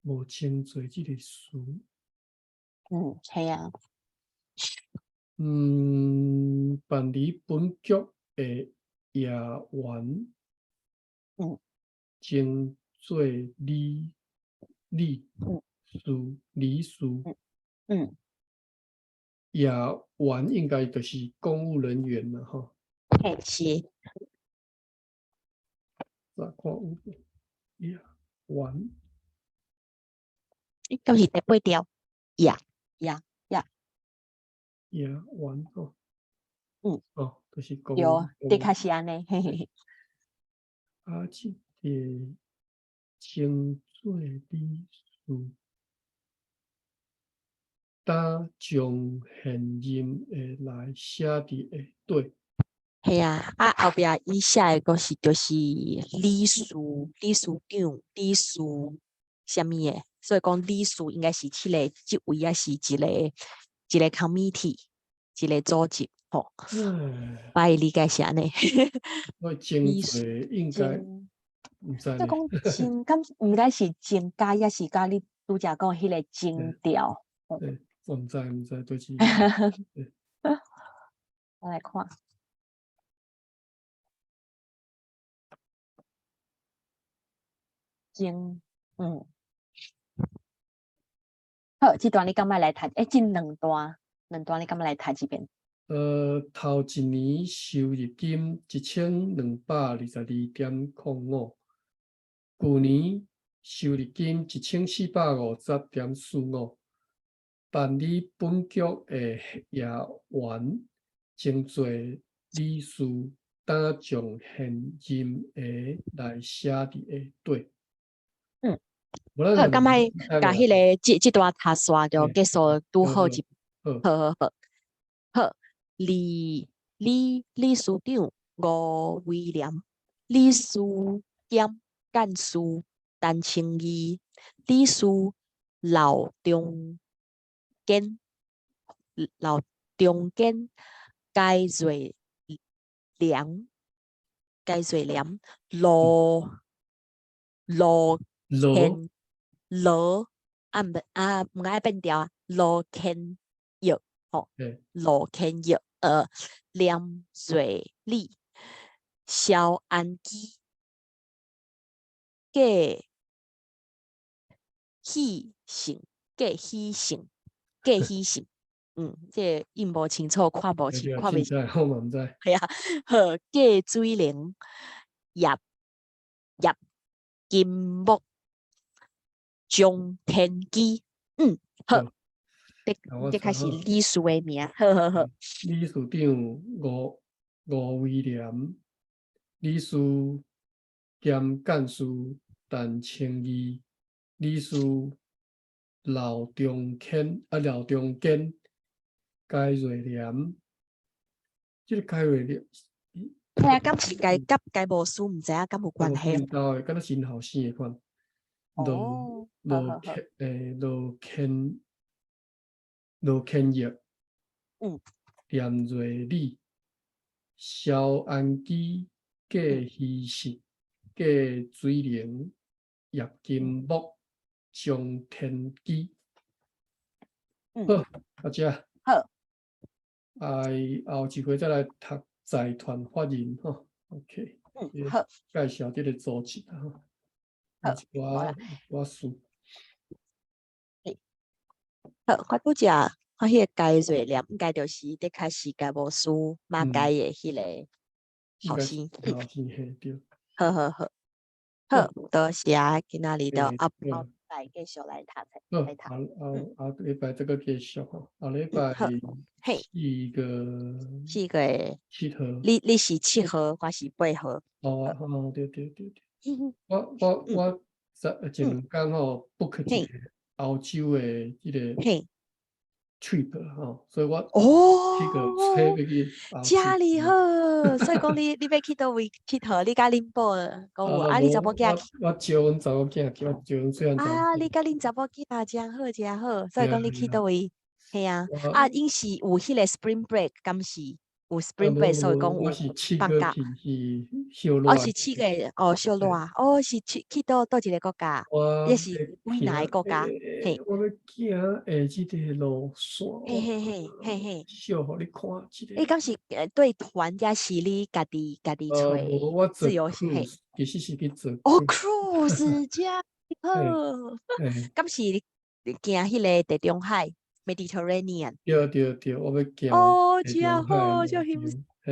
無徵做這個詞。嗯，係啊。嗯，辦理本局的業員，徵做理事，理事。業員應該就是公務人員啦，吼。嘿，是。來看有無業員。敢是第八條？業業業。業員吼。哦，就是公。對，的確是按呢，嘿嘿嘿。啊，這个徵做理事，打將現任的來寫佇下底。嘿啊，啊後壁伊寫的閣是就是理事、理事長、理事啥物的，所以講理事應該是這个職位，抑是一個 committee，一個組織吼。我的理解是按呢。我徵做應該。毋知呢。即講增，敢毋知是增加，抑是佮你拄才講彼个徵調？對，我毋知毋知，對是。我來看。徵，好，這段你敢欲來讀？欸，這兩段，兩段你敢欲來讀一遍？頭一年收入金1222.05，舊年收入金1450.45。辦理本局的業員徵做理事，擔將現任的來寫佇下底。好，敢欲共彼个這段讀煞就結束，拄好一。好。好好好，好，理事長吳威廉，理事兼幹事陳清義，理事劉中堅，劉中堅，解瑞良，解瑞良，羅羅羅羅啊毋啊毋愛變調啊，羅天玉吼，羅天玉，連瑞禮，蕭安基，郭喜成，郭喜成，郭喜成，這個印無清楚，看無清，看袂清，我嘛毋知。係啊，好，郭水玲，葉葉金木，張天基，好，這開始理事的名，好好好。理事長吳威廉，理事兼幹事陳清義，理事劉中堅啊劉中堅，解瑞廉，這個解瑞廉，係啊，敢是該佮該無事，毋知影敢有關係。𪜶兜的，敢若真後生的款。羅羅天羅天羅天玉，連瑞禮，蕭安基，郭喜實，郭水玲，葉金木，張天基。好，阿姐。好。哎，後一回再來讀財團法人吼，OK。好。介紹這個組織啊吼。好，我輸。好，我拄則我彼個解瑞廉，應該就是的確是該無輸馬偕的彼個後生。後生嘿，對。好好好，好，多謝，今仔日就後後擺繼續來讀冊，來讀。後後後禮拜這個繼續吼，後禮拜嘿，四個四個 7號。你是7號，我是8號。哦哦，對對對對。我前兩工吼 book 一個歐洲的這個 trip 吼，所以我哦，這個車欲去遮爾好，所以講你欲去佗位𨑨迌？你佮恁某講有啊？你查某囝去？我招阮查某囝去，我招阮細漢。啊，你佮恁查某囝真好真好，所以講你去佗位？嘿啊，啊，𪜶是有彼個 spring break，敢是？有 spring break，所以講有放假。哦，是7月哦，小熱哦，是去佗一个國家？抑是佗哪个國家？嘿。我欲行下這個路線。嘿嘿嘿嘿嘿。秀予你看一下。你敢是對團，抑是你家己家己揣？我自由行。其實是去做。哦，cruise 遮好。敢是行彼个地中海？Mediterranean。對對對，我欲行。哦，真好，真欣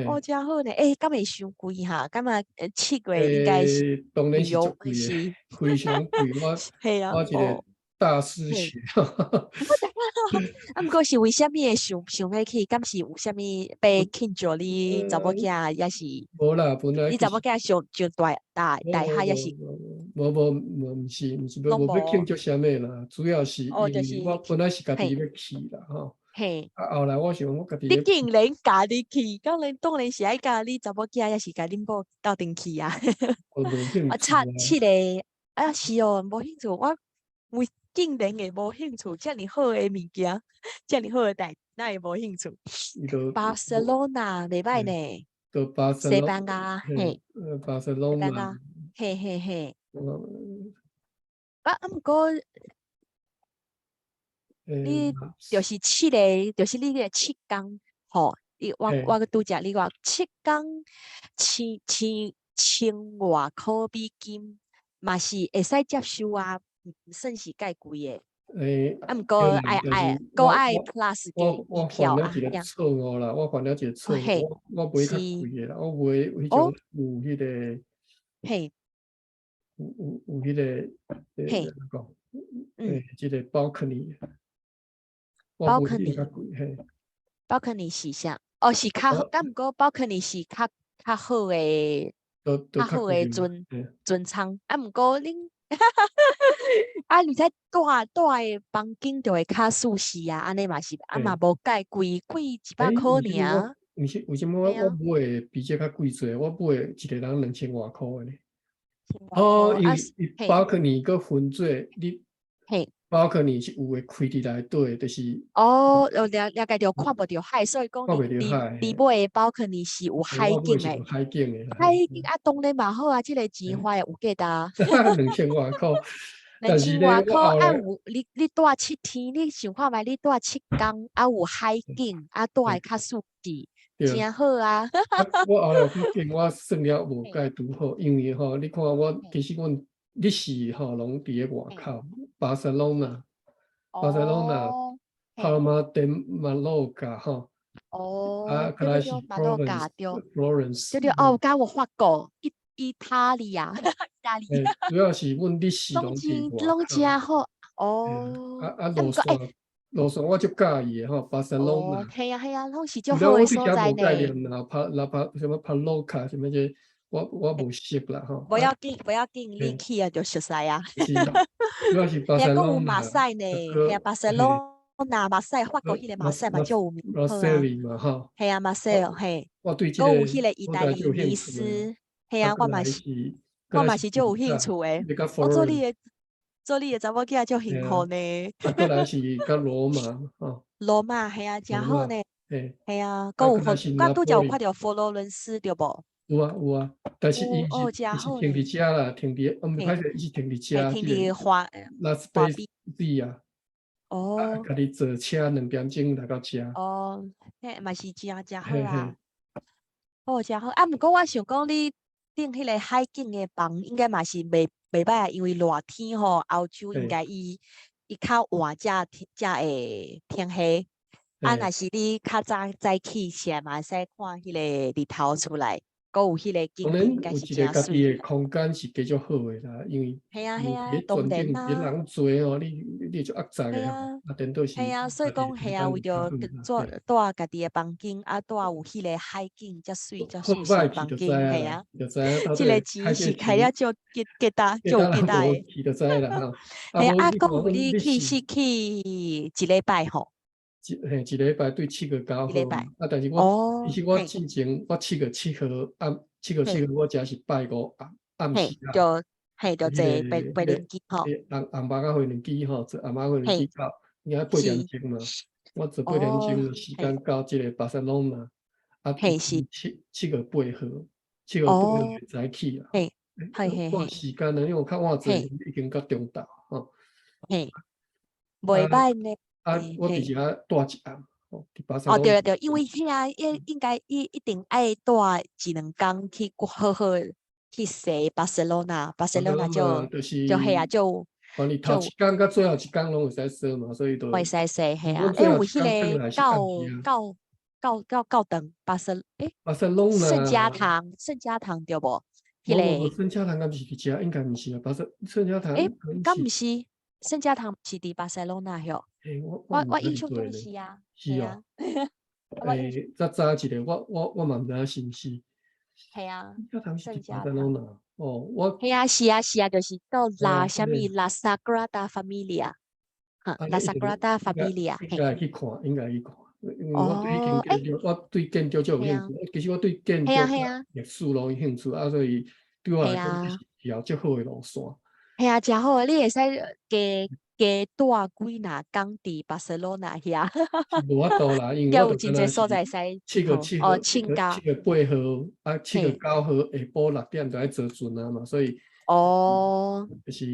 哦，真好呢。欸，敢會傷貴哈？敢若7月應該是當然是足貴的，非常貴。我一個大失血。啊，毋過是為啥物會想欲去？敢是有啥物欲慶祝你查某囝，抑是？無啦，本來你查某囝上上大大大漢，抑是？無無無，毋是毋是，無欲慶祝啥物啦，主要是因為我本來是家己欲去啦，吼。嘿。啊，後來我想我家己。你竟然家己去，敢然當然是愛佮你查某囝，抑是共恁某鬥陣去啊？我無興趣啊，插七個啊，是哦，無興趣，我為竟然會無興趣，遮爾好的物件，遮爾好的代誌，哪會無興趣？巴塞羅那袂䆀呢？到巴塞西班牙，嘿，巴塞羅那。嘿嘿嘿。我啊，毋過你就是七个，就是你个七工吼，你我我拄才你話七工千千千外箍美金，嘛是會使接受啊，毋算是介貴的。啊，毋過對啦，愛愛就是我閣愛我 plus 加我我機票犯了一個啊遐。錯誤啦，我犯了一個錯誤，我買較貴的啦，我買彼種有彼個有彼個按怎講？這個 balcony，我買彼個較貴，嘿。 balcony 是啥？哦，是較好，敢毋過 balcony 是較較好的，都較好的較貴嘛，船船艙。啊，毋過恁啊，而且住的房間就會較舒適啊，按呢嘛是，啊嘛無介貴，貴100箍為啥物我爾。毋是為啥物我我買的比這較貴濟？我買的一個人2000外箍的呢。哦，因為伊 balcony 閣分做你balcony 是有的開佇內底，就是哦，了了解著看無著海，所以講看袂你著海。你買的 balcony 是有海景的。我買是有海景的啦。海景啊，當然嘛好啊，這個錢花的有價值。 2000外箍，兩千外箍啊有你住7天，你想看覓？你住7工啊有海景，啊住的較舒適，誠好啊。我後來發現我算了無介拄好，因為吼，你看我其實阮日時吼攏佇咧外口，巴塞隆納、巴塞隆納、帕爾馬德馬洛卡吼。啊，過來是 Florence，對對哦，敢有法國、意大利啊，意大利。主要是阮日時攏佇外攏誠好哦。啊啊，路線路線我足佮意的吼，巴塞隆納。係啊係啊，攏是足好的所在呢。無概念啦，帕拉帕啥物帕洛卡啥物這，我無熟啦吼。無要緊，無要緊，你去啊就熟似啊。是，主要是巴塞隆納。閣有馬賽呢，係啊，巴塞隆納、馬賽，法國彼個馬賽嘛足有名。馬賽里嘛吼。係啊，馬賽嘿。我對這個閣有彼個意大利尼斯，係啊，我嘛是足有興趣的。我做你的查某囝足幸福呢。啊，閣來是佮羅馬吼。羅馬係啊，誠好呢。係啊，閣有我拄才有看著佛羅倫斯對無？有啊有啊，但是伊是伊是停佇遮啦，停佇，毋歹勢，伊是停佇遮，停佇華拉斯貝茲啊。家己坐車2點鐘來到遮。哦，彼嘛是誠誠好啊。哦，誠好。啊，毋過我想講你訂彼個海景的房，應該嘛是袂䆀啊，因為熱天吼，歐洲應該伊較晚才才會天黑。啊，若是你較早早起起來嘛，會使看彼個日頭出來，閣有彼個景應該是誠媠。家己的空間是加足好的啦，因為係啊係啊，當然啦。人濟吼，你就壓榨的啊，顛倒是。係啊，所以講係啊，為著做住家己的房間，啊，住有彼個海景，遮媠遮舒適房間，係啊。這個錢是開了足結結值，足有結值的。去就知啦吼。嘿啊，閣有你去是去一禮拜吼？一嘿，一禮拜對7月9號。啊，但是我其實我進前我7月7號暗7月7號我遮是拜五暗暗時啊。就嘿，就坐飛輪機吼。紅紅目仔飛輪機吼，坐紅目仔飛輪機到，應該8點鐘嘛。我坐8點鐘的時間到這個巴塞隆納，啊，7月8號，7月8號就早起啊。趕時間啊，因為我較晚坐已經到中晝吼。嘿，袂䆀呢。啊，我佇遮住一暗，吼，佇巴塞哦，對對，因為遐應應該一定愛住一兩工去好好去踅巴塞羅那，巴塞羅那就就彼啊就。反正頭一工佮最後一工攏會使踅嘛，所以就會使踅，嘿啊，欸，有彼個教教教教堂，巴塞欸，巴塞隆納聖家堂，聖家堂對無？彼個聖家堂敢毋是佇遮？應該毋是啊，巴塞聖家堂。欸，敢毋是？聖家堂是佇巴塞羅那許？我印象中是啊，是哦。欸，再查一下，我嘛毋知影是毋是。係啊，聖家堂。哦，我。係啊，是啊，是啊，就是到拉啥物拉薩格拉達 Familia，哈，拉薩格拉達 Familia。應該去看，應該去看。因為我對建築，我對建築足有興趣。其實我對建築、歷史攏有興趣，啊，所以對我來講是條足好的路線。係啊，誠好，你會使加。加蹛幾若工佇巴塞羅那遐，是無法度啦，因為才我有真濟所就敢若是在會使七月好哦，七號，請假。7月8號啊，七月9號下晡6點就愛坐船啊嘛，所以就是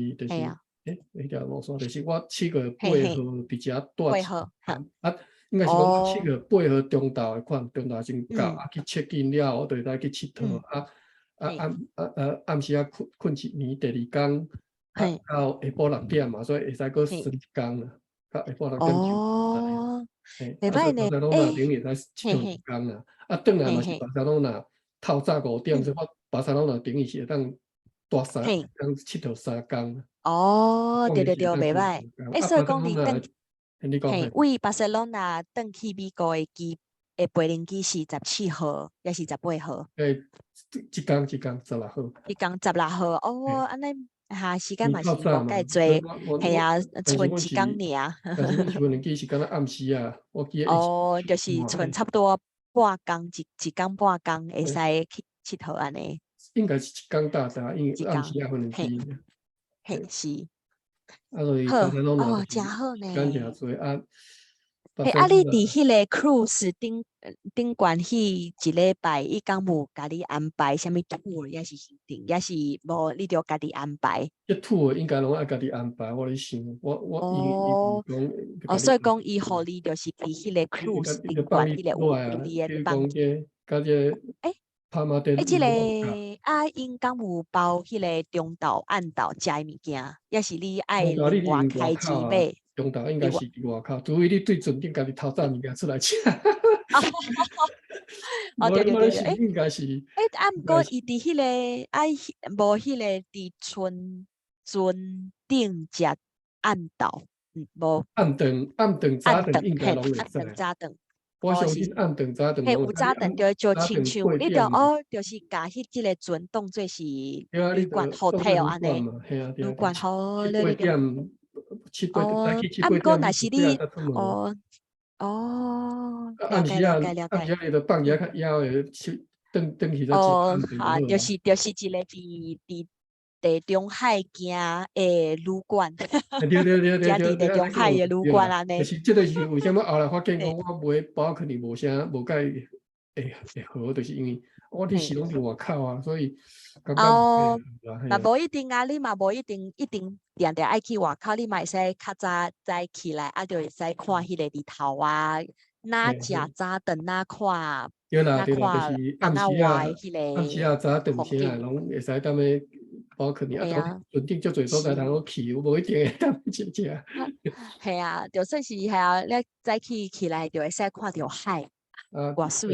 迄條路線就是我7月8號佇遮蹛八號，一啊，應該是講7月8號中晝的款，中晝先到，啊去 check in 了後，我就會使去𨑨迌，啊啊暗啊啊暗時仔睏睏一暝，第二工啊到下晡六點嘛，所以會使閣耍一工啦，到下晡六點就袂啊，所歹呢，以巴塞羅那等於會使𨑨迌一工啦，啊，轉來嘛是巴塞羅那透早5點，所以我巴塞羅那等於是會當蹛三，當𨑨迌3工。哦，對對對，袂歹。所以講你轉，你講為巴塞羅那轉去美國的機的飛行機是17號，抑是18號？一工一工16號。一工十六號，哦，按呢哈時間嘛是無介濟，嘿啊，賰一工爾。但是阮是飛機是敢若暗時啊，我記得。哦，就是賰差不多半工，一工半工會使去𨑨迌按呢。應該是一工搭搭，因為暗時啊飛機。嘿，是。啊，所以好，哦，誠好呢。時間誠濟啊。嘿，啊，你佇彼個 cruise 頂頂懸彼一禮拜，伊敢有共你安排啥物 tour，抑是行程，抑是無？你著家己安排？這 tour 應該攏愛家己安排，我咧想，我伊伊講。哦，所以講伊予你就是佇彼個 cruise 頂懸彼個有你的放。佮這個這个啊，𪜶敢有包彼个中晝暗晝食的物件，抑是你愛另外開錢買？中晝應該是佇外口，除非你對船頂家己偷走物件出來食。哦，對對對對，應該是。啊，毋過伊佇彼个啊，無彼个佇船船頂食暗晝，無。暗頓暗頓早頓應該攏會使。暗頓早頓。我相信暗頓早頓。嘿，有早頓就就親像你著哦，就是共彼這个船當做是旅館 hotel 按呢，旅館好，對對對。哦，啊，毋過若是你，哦，哦，了解了解了解。暗時仔你著放遐較枵的，去轉轉去再哦，啊，就是一个佇地中海行的旅館。對對對對對，佇地中海的旅館按呢。就是這個是為啥物後來發現講我買包可能無啥無介會會好，就是因為我佇是攏佇外口啊，所以感覺哦，嘛無一定啊，你嘛無一定一定定定愛去外口，你嘛會使較早早起來，啊，就會使看彼个日頭啊，若食早頓，若看對啦對啦，就是暗時啊，暗時啊早頓起來攏會使踮咧包括你啊，船頂足濟所在通好去，無一定會當食食。嘿啊，就算是係啊，你早起起來就會使看著海。啊，偌媠，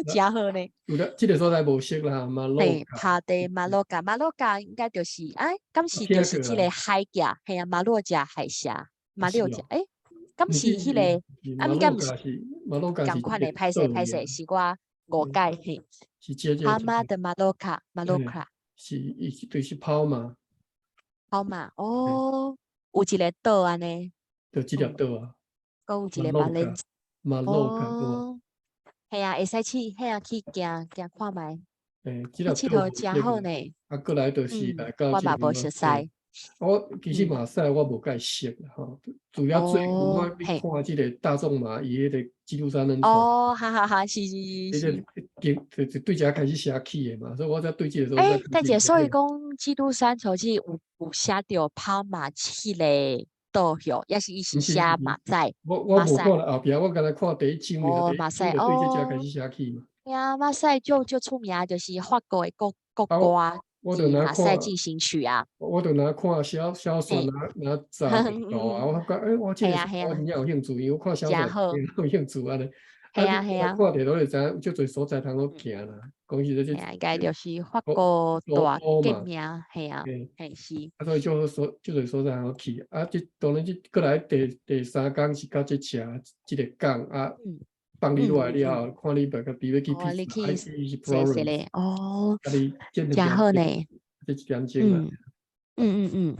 誠好呢。有得這個所在無熟啦，馬洛嘿，帕地馬洛卡，馬洛卡應該就是，哎，敢是就是這個海峽，嘿啊，馬六甲海峽，馬六甲，敢是彼个，啊，應該毋是，仝款的，歹勢歹勢，是我誤解嘿。是這這。阿媽的馬洛卡，馬洛卡。是，伊就是跑馬。跑馬，哦，有一个島按呢。就這粒島啊。閣有一个馬連。馬洛卡。哦。嘿啊，會使去，嘿啊，去行行看覓。這粒𨑨迌誠好呢。啊，過來就是來到我嘛無熟似。我其實馬賽我無介熟啦吼，主要最近我看這个大仲馬伊彼个基督山恩仇。哦，哈哈哈，是是是。就就對這開始寫起的嘛，所以我才對這個。等下，所以講基督山恩仇是有寫著跑馬彼个島吼，抑是伊是寫馬賽？我無看後壁，我敢若看第一章爾，馬賽對這遮開始寫起嘛。嘿啊，馬賽就足出名，就是法國的國國歌。我就若馬賽進行曲啊！我就若看小小說，若若查圖啊，我感覺我這個我真正有興趣，因為我看小說有興趣按呢。嘿啊嘿啊！看著攏會知影，足濟所在通好行啦。講實在，嘿啊，應該就是法國大革命，嘿啊，嘿是。啊，所以足所足濟所在通好去。啊，這當然這過來第三工是到這車這个港啊，放你落來了後，看你欲家己欲去披薩，還是 Florence？哦，誠好呢。這一點鐘啊。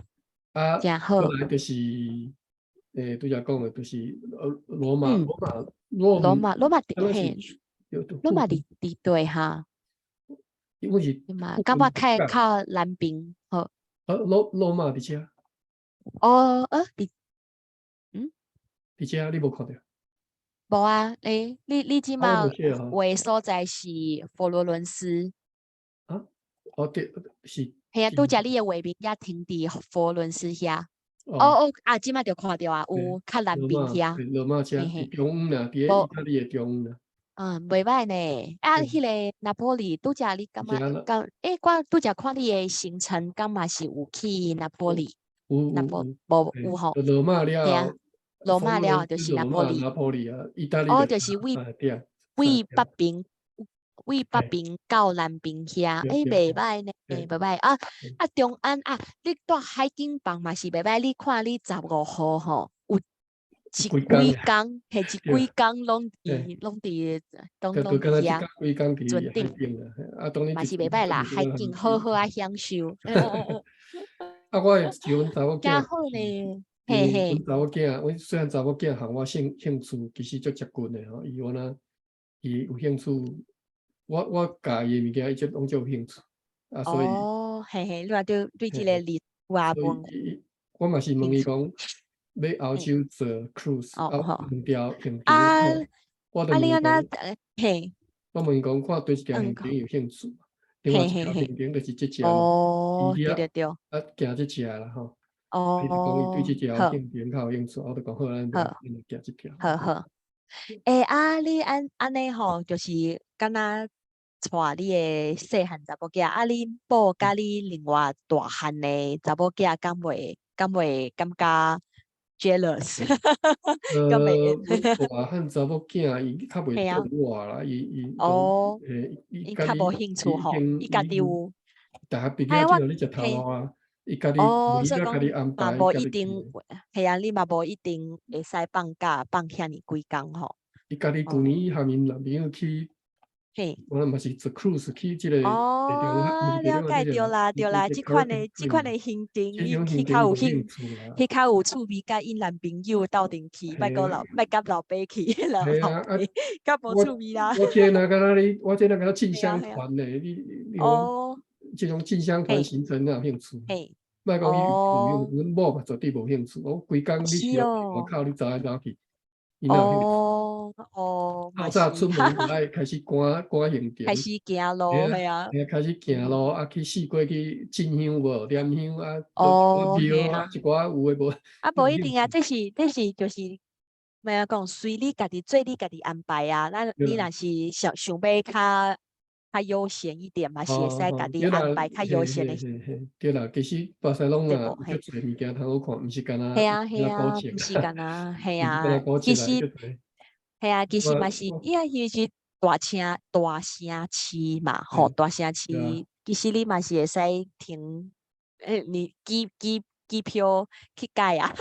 啊，誠好。過來就是，拄才講的，就是羅馬，羅馬，羅羅馬，羅馬嘿，羅馬佇佇佗哈？我是嘛，感覺較較南邊好。羅羅馬佇遮。哦，佇佇遮你無看著？無啊，你這啊，我馬無寫吼。畫的所在是佛羅倫斯。啊？哦對，是。嘿啊，拄才你的畫面也停佇佛羅倫斯遐。哦。哦哦，啊，這馬就看著啊，有較南羅馬邊遐。羅馬遮佇中央啦，佇咧意大利的中央啦。嗯，袂䆀呢。啊，彼个拿坡里拄才你感覺敢？欸，我拄才看你的行程，敢嘛是有去拿坡里？有拿坡有無有吼？羅馬了，羅馬了就是拿坡里。拿坡里啊，意大利。哦，就是位位北邊，位北邊到南邊遐，欸，袂䆀呢，袂䆀啊啊！中安啊，你蹛海景房嘛是袂䆀，你看你15號吼，有一幾工，彼一幾工攏佇攏佇遐，船頂，嘛是袂䆀啦，海景好好啊享受。啊，我會像阮查某囝，好呢，因為阮查某囝，阮雖然查某囝和我興趣其實足接近的吼，伊我若伊有興趣，我教伊的物件，伊就攏足有興趣，啊，所以哦，嘿嘿，你話對對這個歷史啊文，我嘛是問伊講，欲歐洲坐 cruise，啊，兩條行程，我就問伊講，我問伊講，看對這條行程有興趣，另外一條行程就是這隻，哦，對對對，啊，行這隻啦吼，哦，伊就講伊對這條行程較有興趣，我就講好，咱就行這條。好好，欸，啊，你按按呢吼，就是敢若帶你的細漢查某囝，啊，你某佮你另外大漢的查某囝，敢袂感覺 jealous？阮大漢查某囝伊較袂對我啦，伊伊哦，欸，伊較無興趣吼，伊家己有。大學畢業之後你食頭路啊，伊家己哦，所以講嘛無一定，係啊，你嘛無一定會使放假放遐爾幾工吼。伊家己舊年和𪜶男朋友去，我嘛是坐 cruise 去這個。哦，了解對啦對啦，這款的行程，伊去較有興，去較有趣味，佮𪜶男朋友鬥陣去，莫閣老莫佮老爸去，老爸較無趣味啦。我這若敢若你，我這若敢若進香團呢，你哦，這種進香團行程你有興趣？莫講伊有，阮某嘛絕對無興趣。我規工你是外口，你走來走去。哦哦，透早出門就愛開始趕趕行程，開始行路，係啊，開始行路啊，去四界去進香無，點香啊，廟啊，一寡有的無。啊，無一定啊，這是就是欲按怎講，隨你家己做你家己安排啊。咱你若是想想欲較較悠閒一點嘛，是會使家己安排較悠閒的。對啦，其實巴塞隆納足濟物件通好看，毋是干焦係啊係啊，毋是干焦，係啊，其實係啊，其實嘛是，伊啊，伊是大城市嘛，吼，大城市，其實你嘛是會使停，欸，你機票去改啊，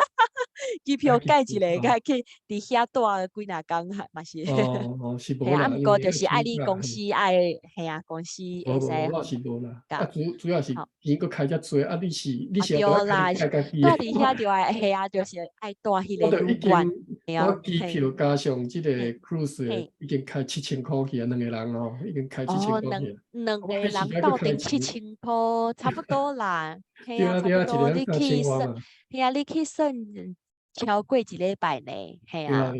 機票改一下，改去佇遐蹛幾若工，嘛是。哦哦，是無啦。啊，毋過就是愛你公司愛，係啊，公司會使。我是無啦，啊主要是錢閣開遮濟，啊你是對啦，蹛佇遐就愛，係啊，就是愛蹛彼個旅館。我機票加上這個 cruise 已經開7000箍去啊，兩個人哦，已經開七千箍去。兩個人鬥陣7000箍，差不多啦。對啊對啊，差不多。你去算，係啊，你去算超過一禮拜呢，係啊。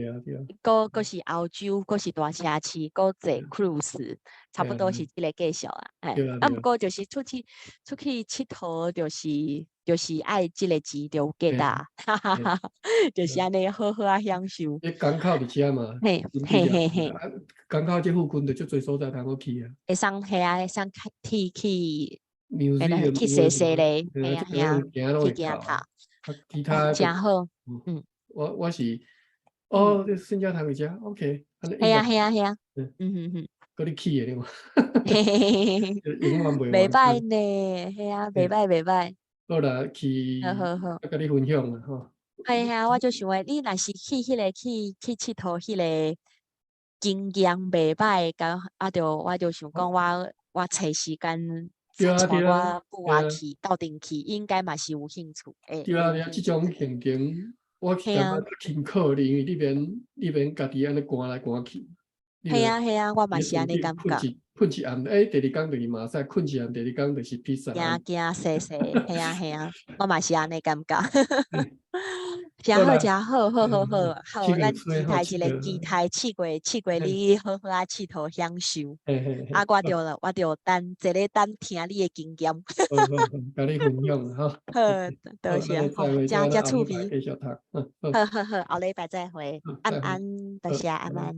閣閣是歐洲，閣是大城市，閣坐 cruise，差不多是這個價數啊。啊，毋過就是出去𨑨迌，就是愛這個錢就有價值，就是按呢好好啊享受。你港口佇遮嘛？嘿嘿嘿嘿。港口這附近就足濟所在通好去啊。會使係啊，會使去去，去踅踅咧，係啊係啊，去行頭。其他誠好，嗯。我是，哦，這聖家堂佇遮，OK。係啊係啊係啊，嗯嗯嗯。閣你去的對無？嘿嘿嘿嘿永遠袂袂䆀呢，係啊，袂䆀袂䆀。好啦，去，好好好，佮你分享啦吼。係啊，我就想話，你若是去彼個去𨑨迌彼個經驗袂䆀，敢啊就我就想講我揣時間帶我母仔去鬥陣去，應該嘛是有興趣。對啊對啊，這種行程我感覺較輕巧，因為你免家己按呢趕來趕去。係啊係啊，我嘛是按呢感覺。睏一暗，欸，第二工就是馬賽，睏一暗，第二工就是披薩。驚驚細細，嘿啊嘿啊，我嘛是按呢感覺。誠好，誠好，好好好，好，咱期待一个，期待7月7月你好好仔𨑨迌享受。啊，我著了，我著等坐咧等聽你的經驗。好好好，共你分享吼。好，多謝，誠誠趣味。繼續讀。好好好，後禮拜再會，安安，多謝，安安。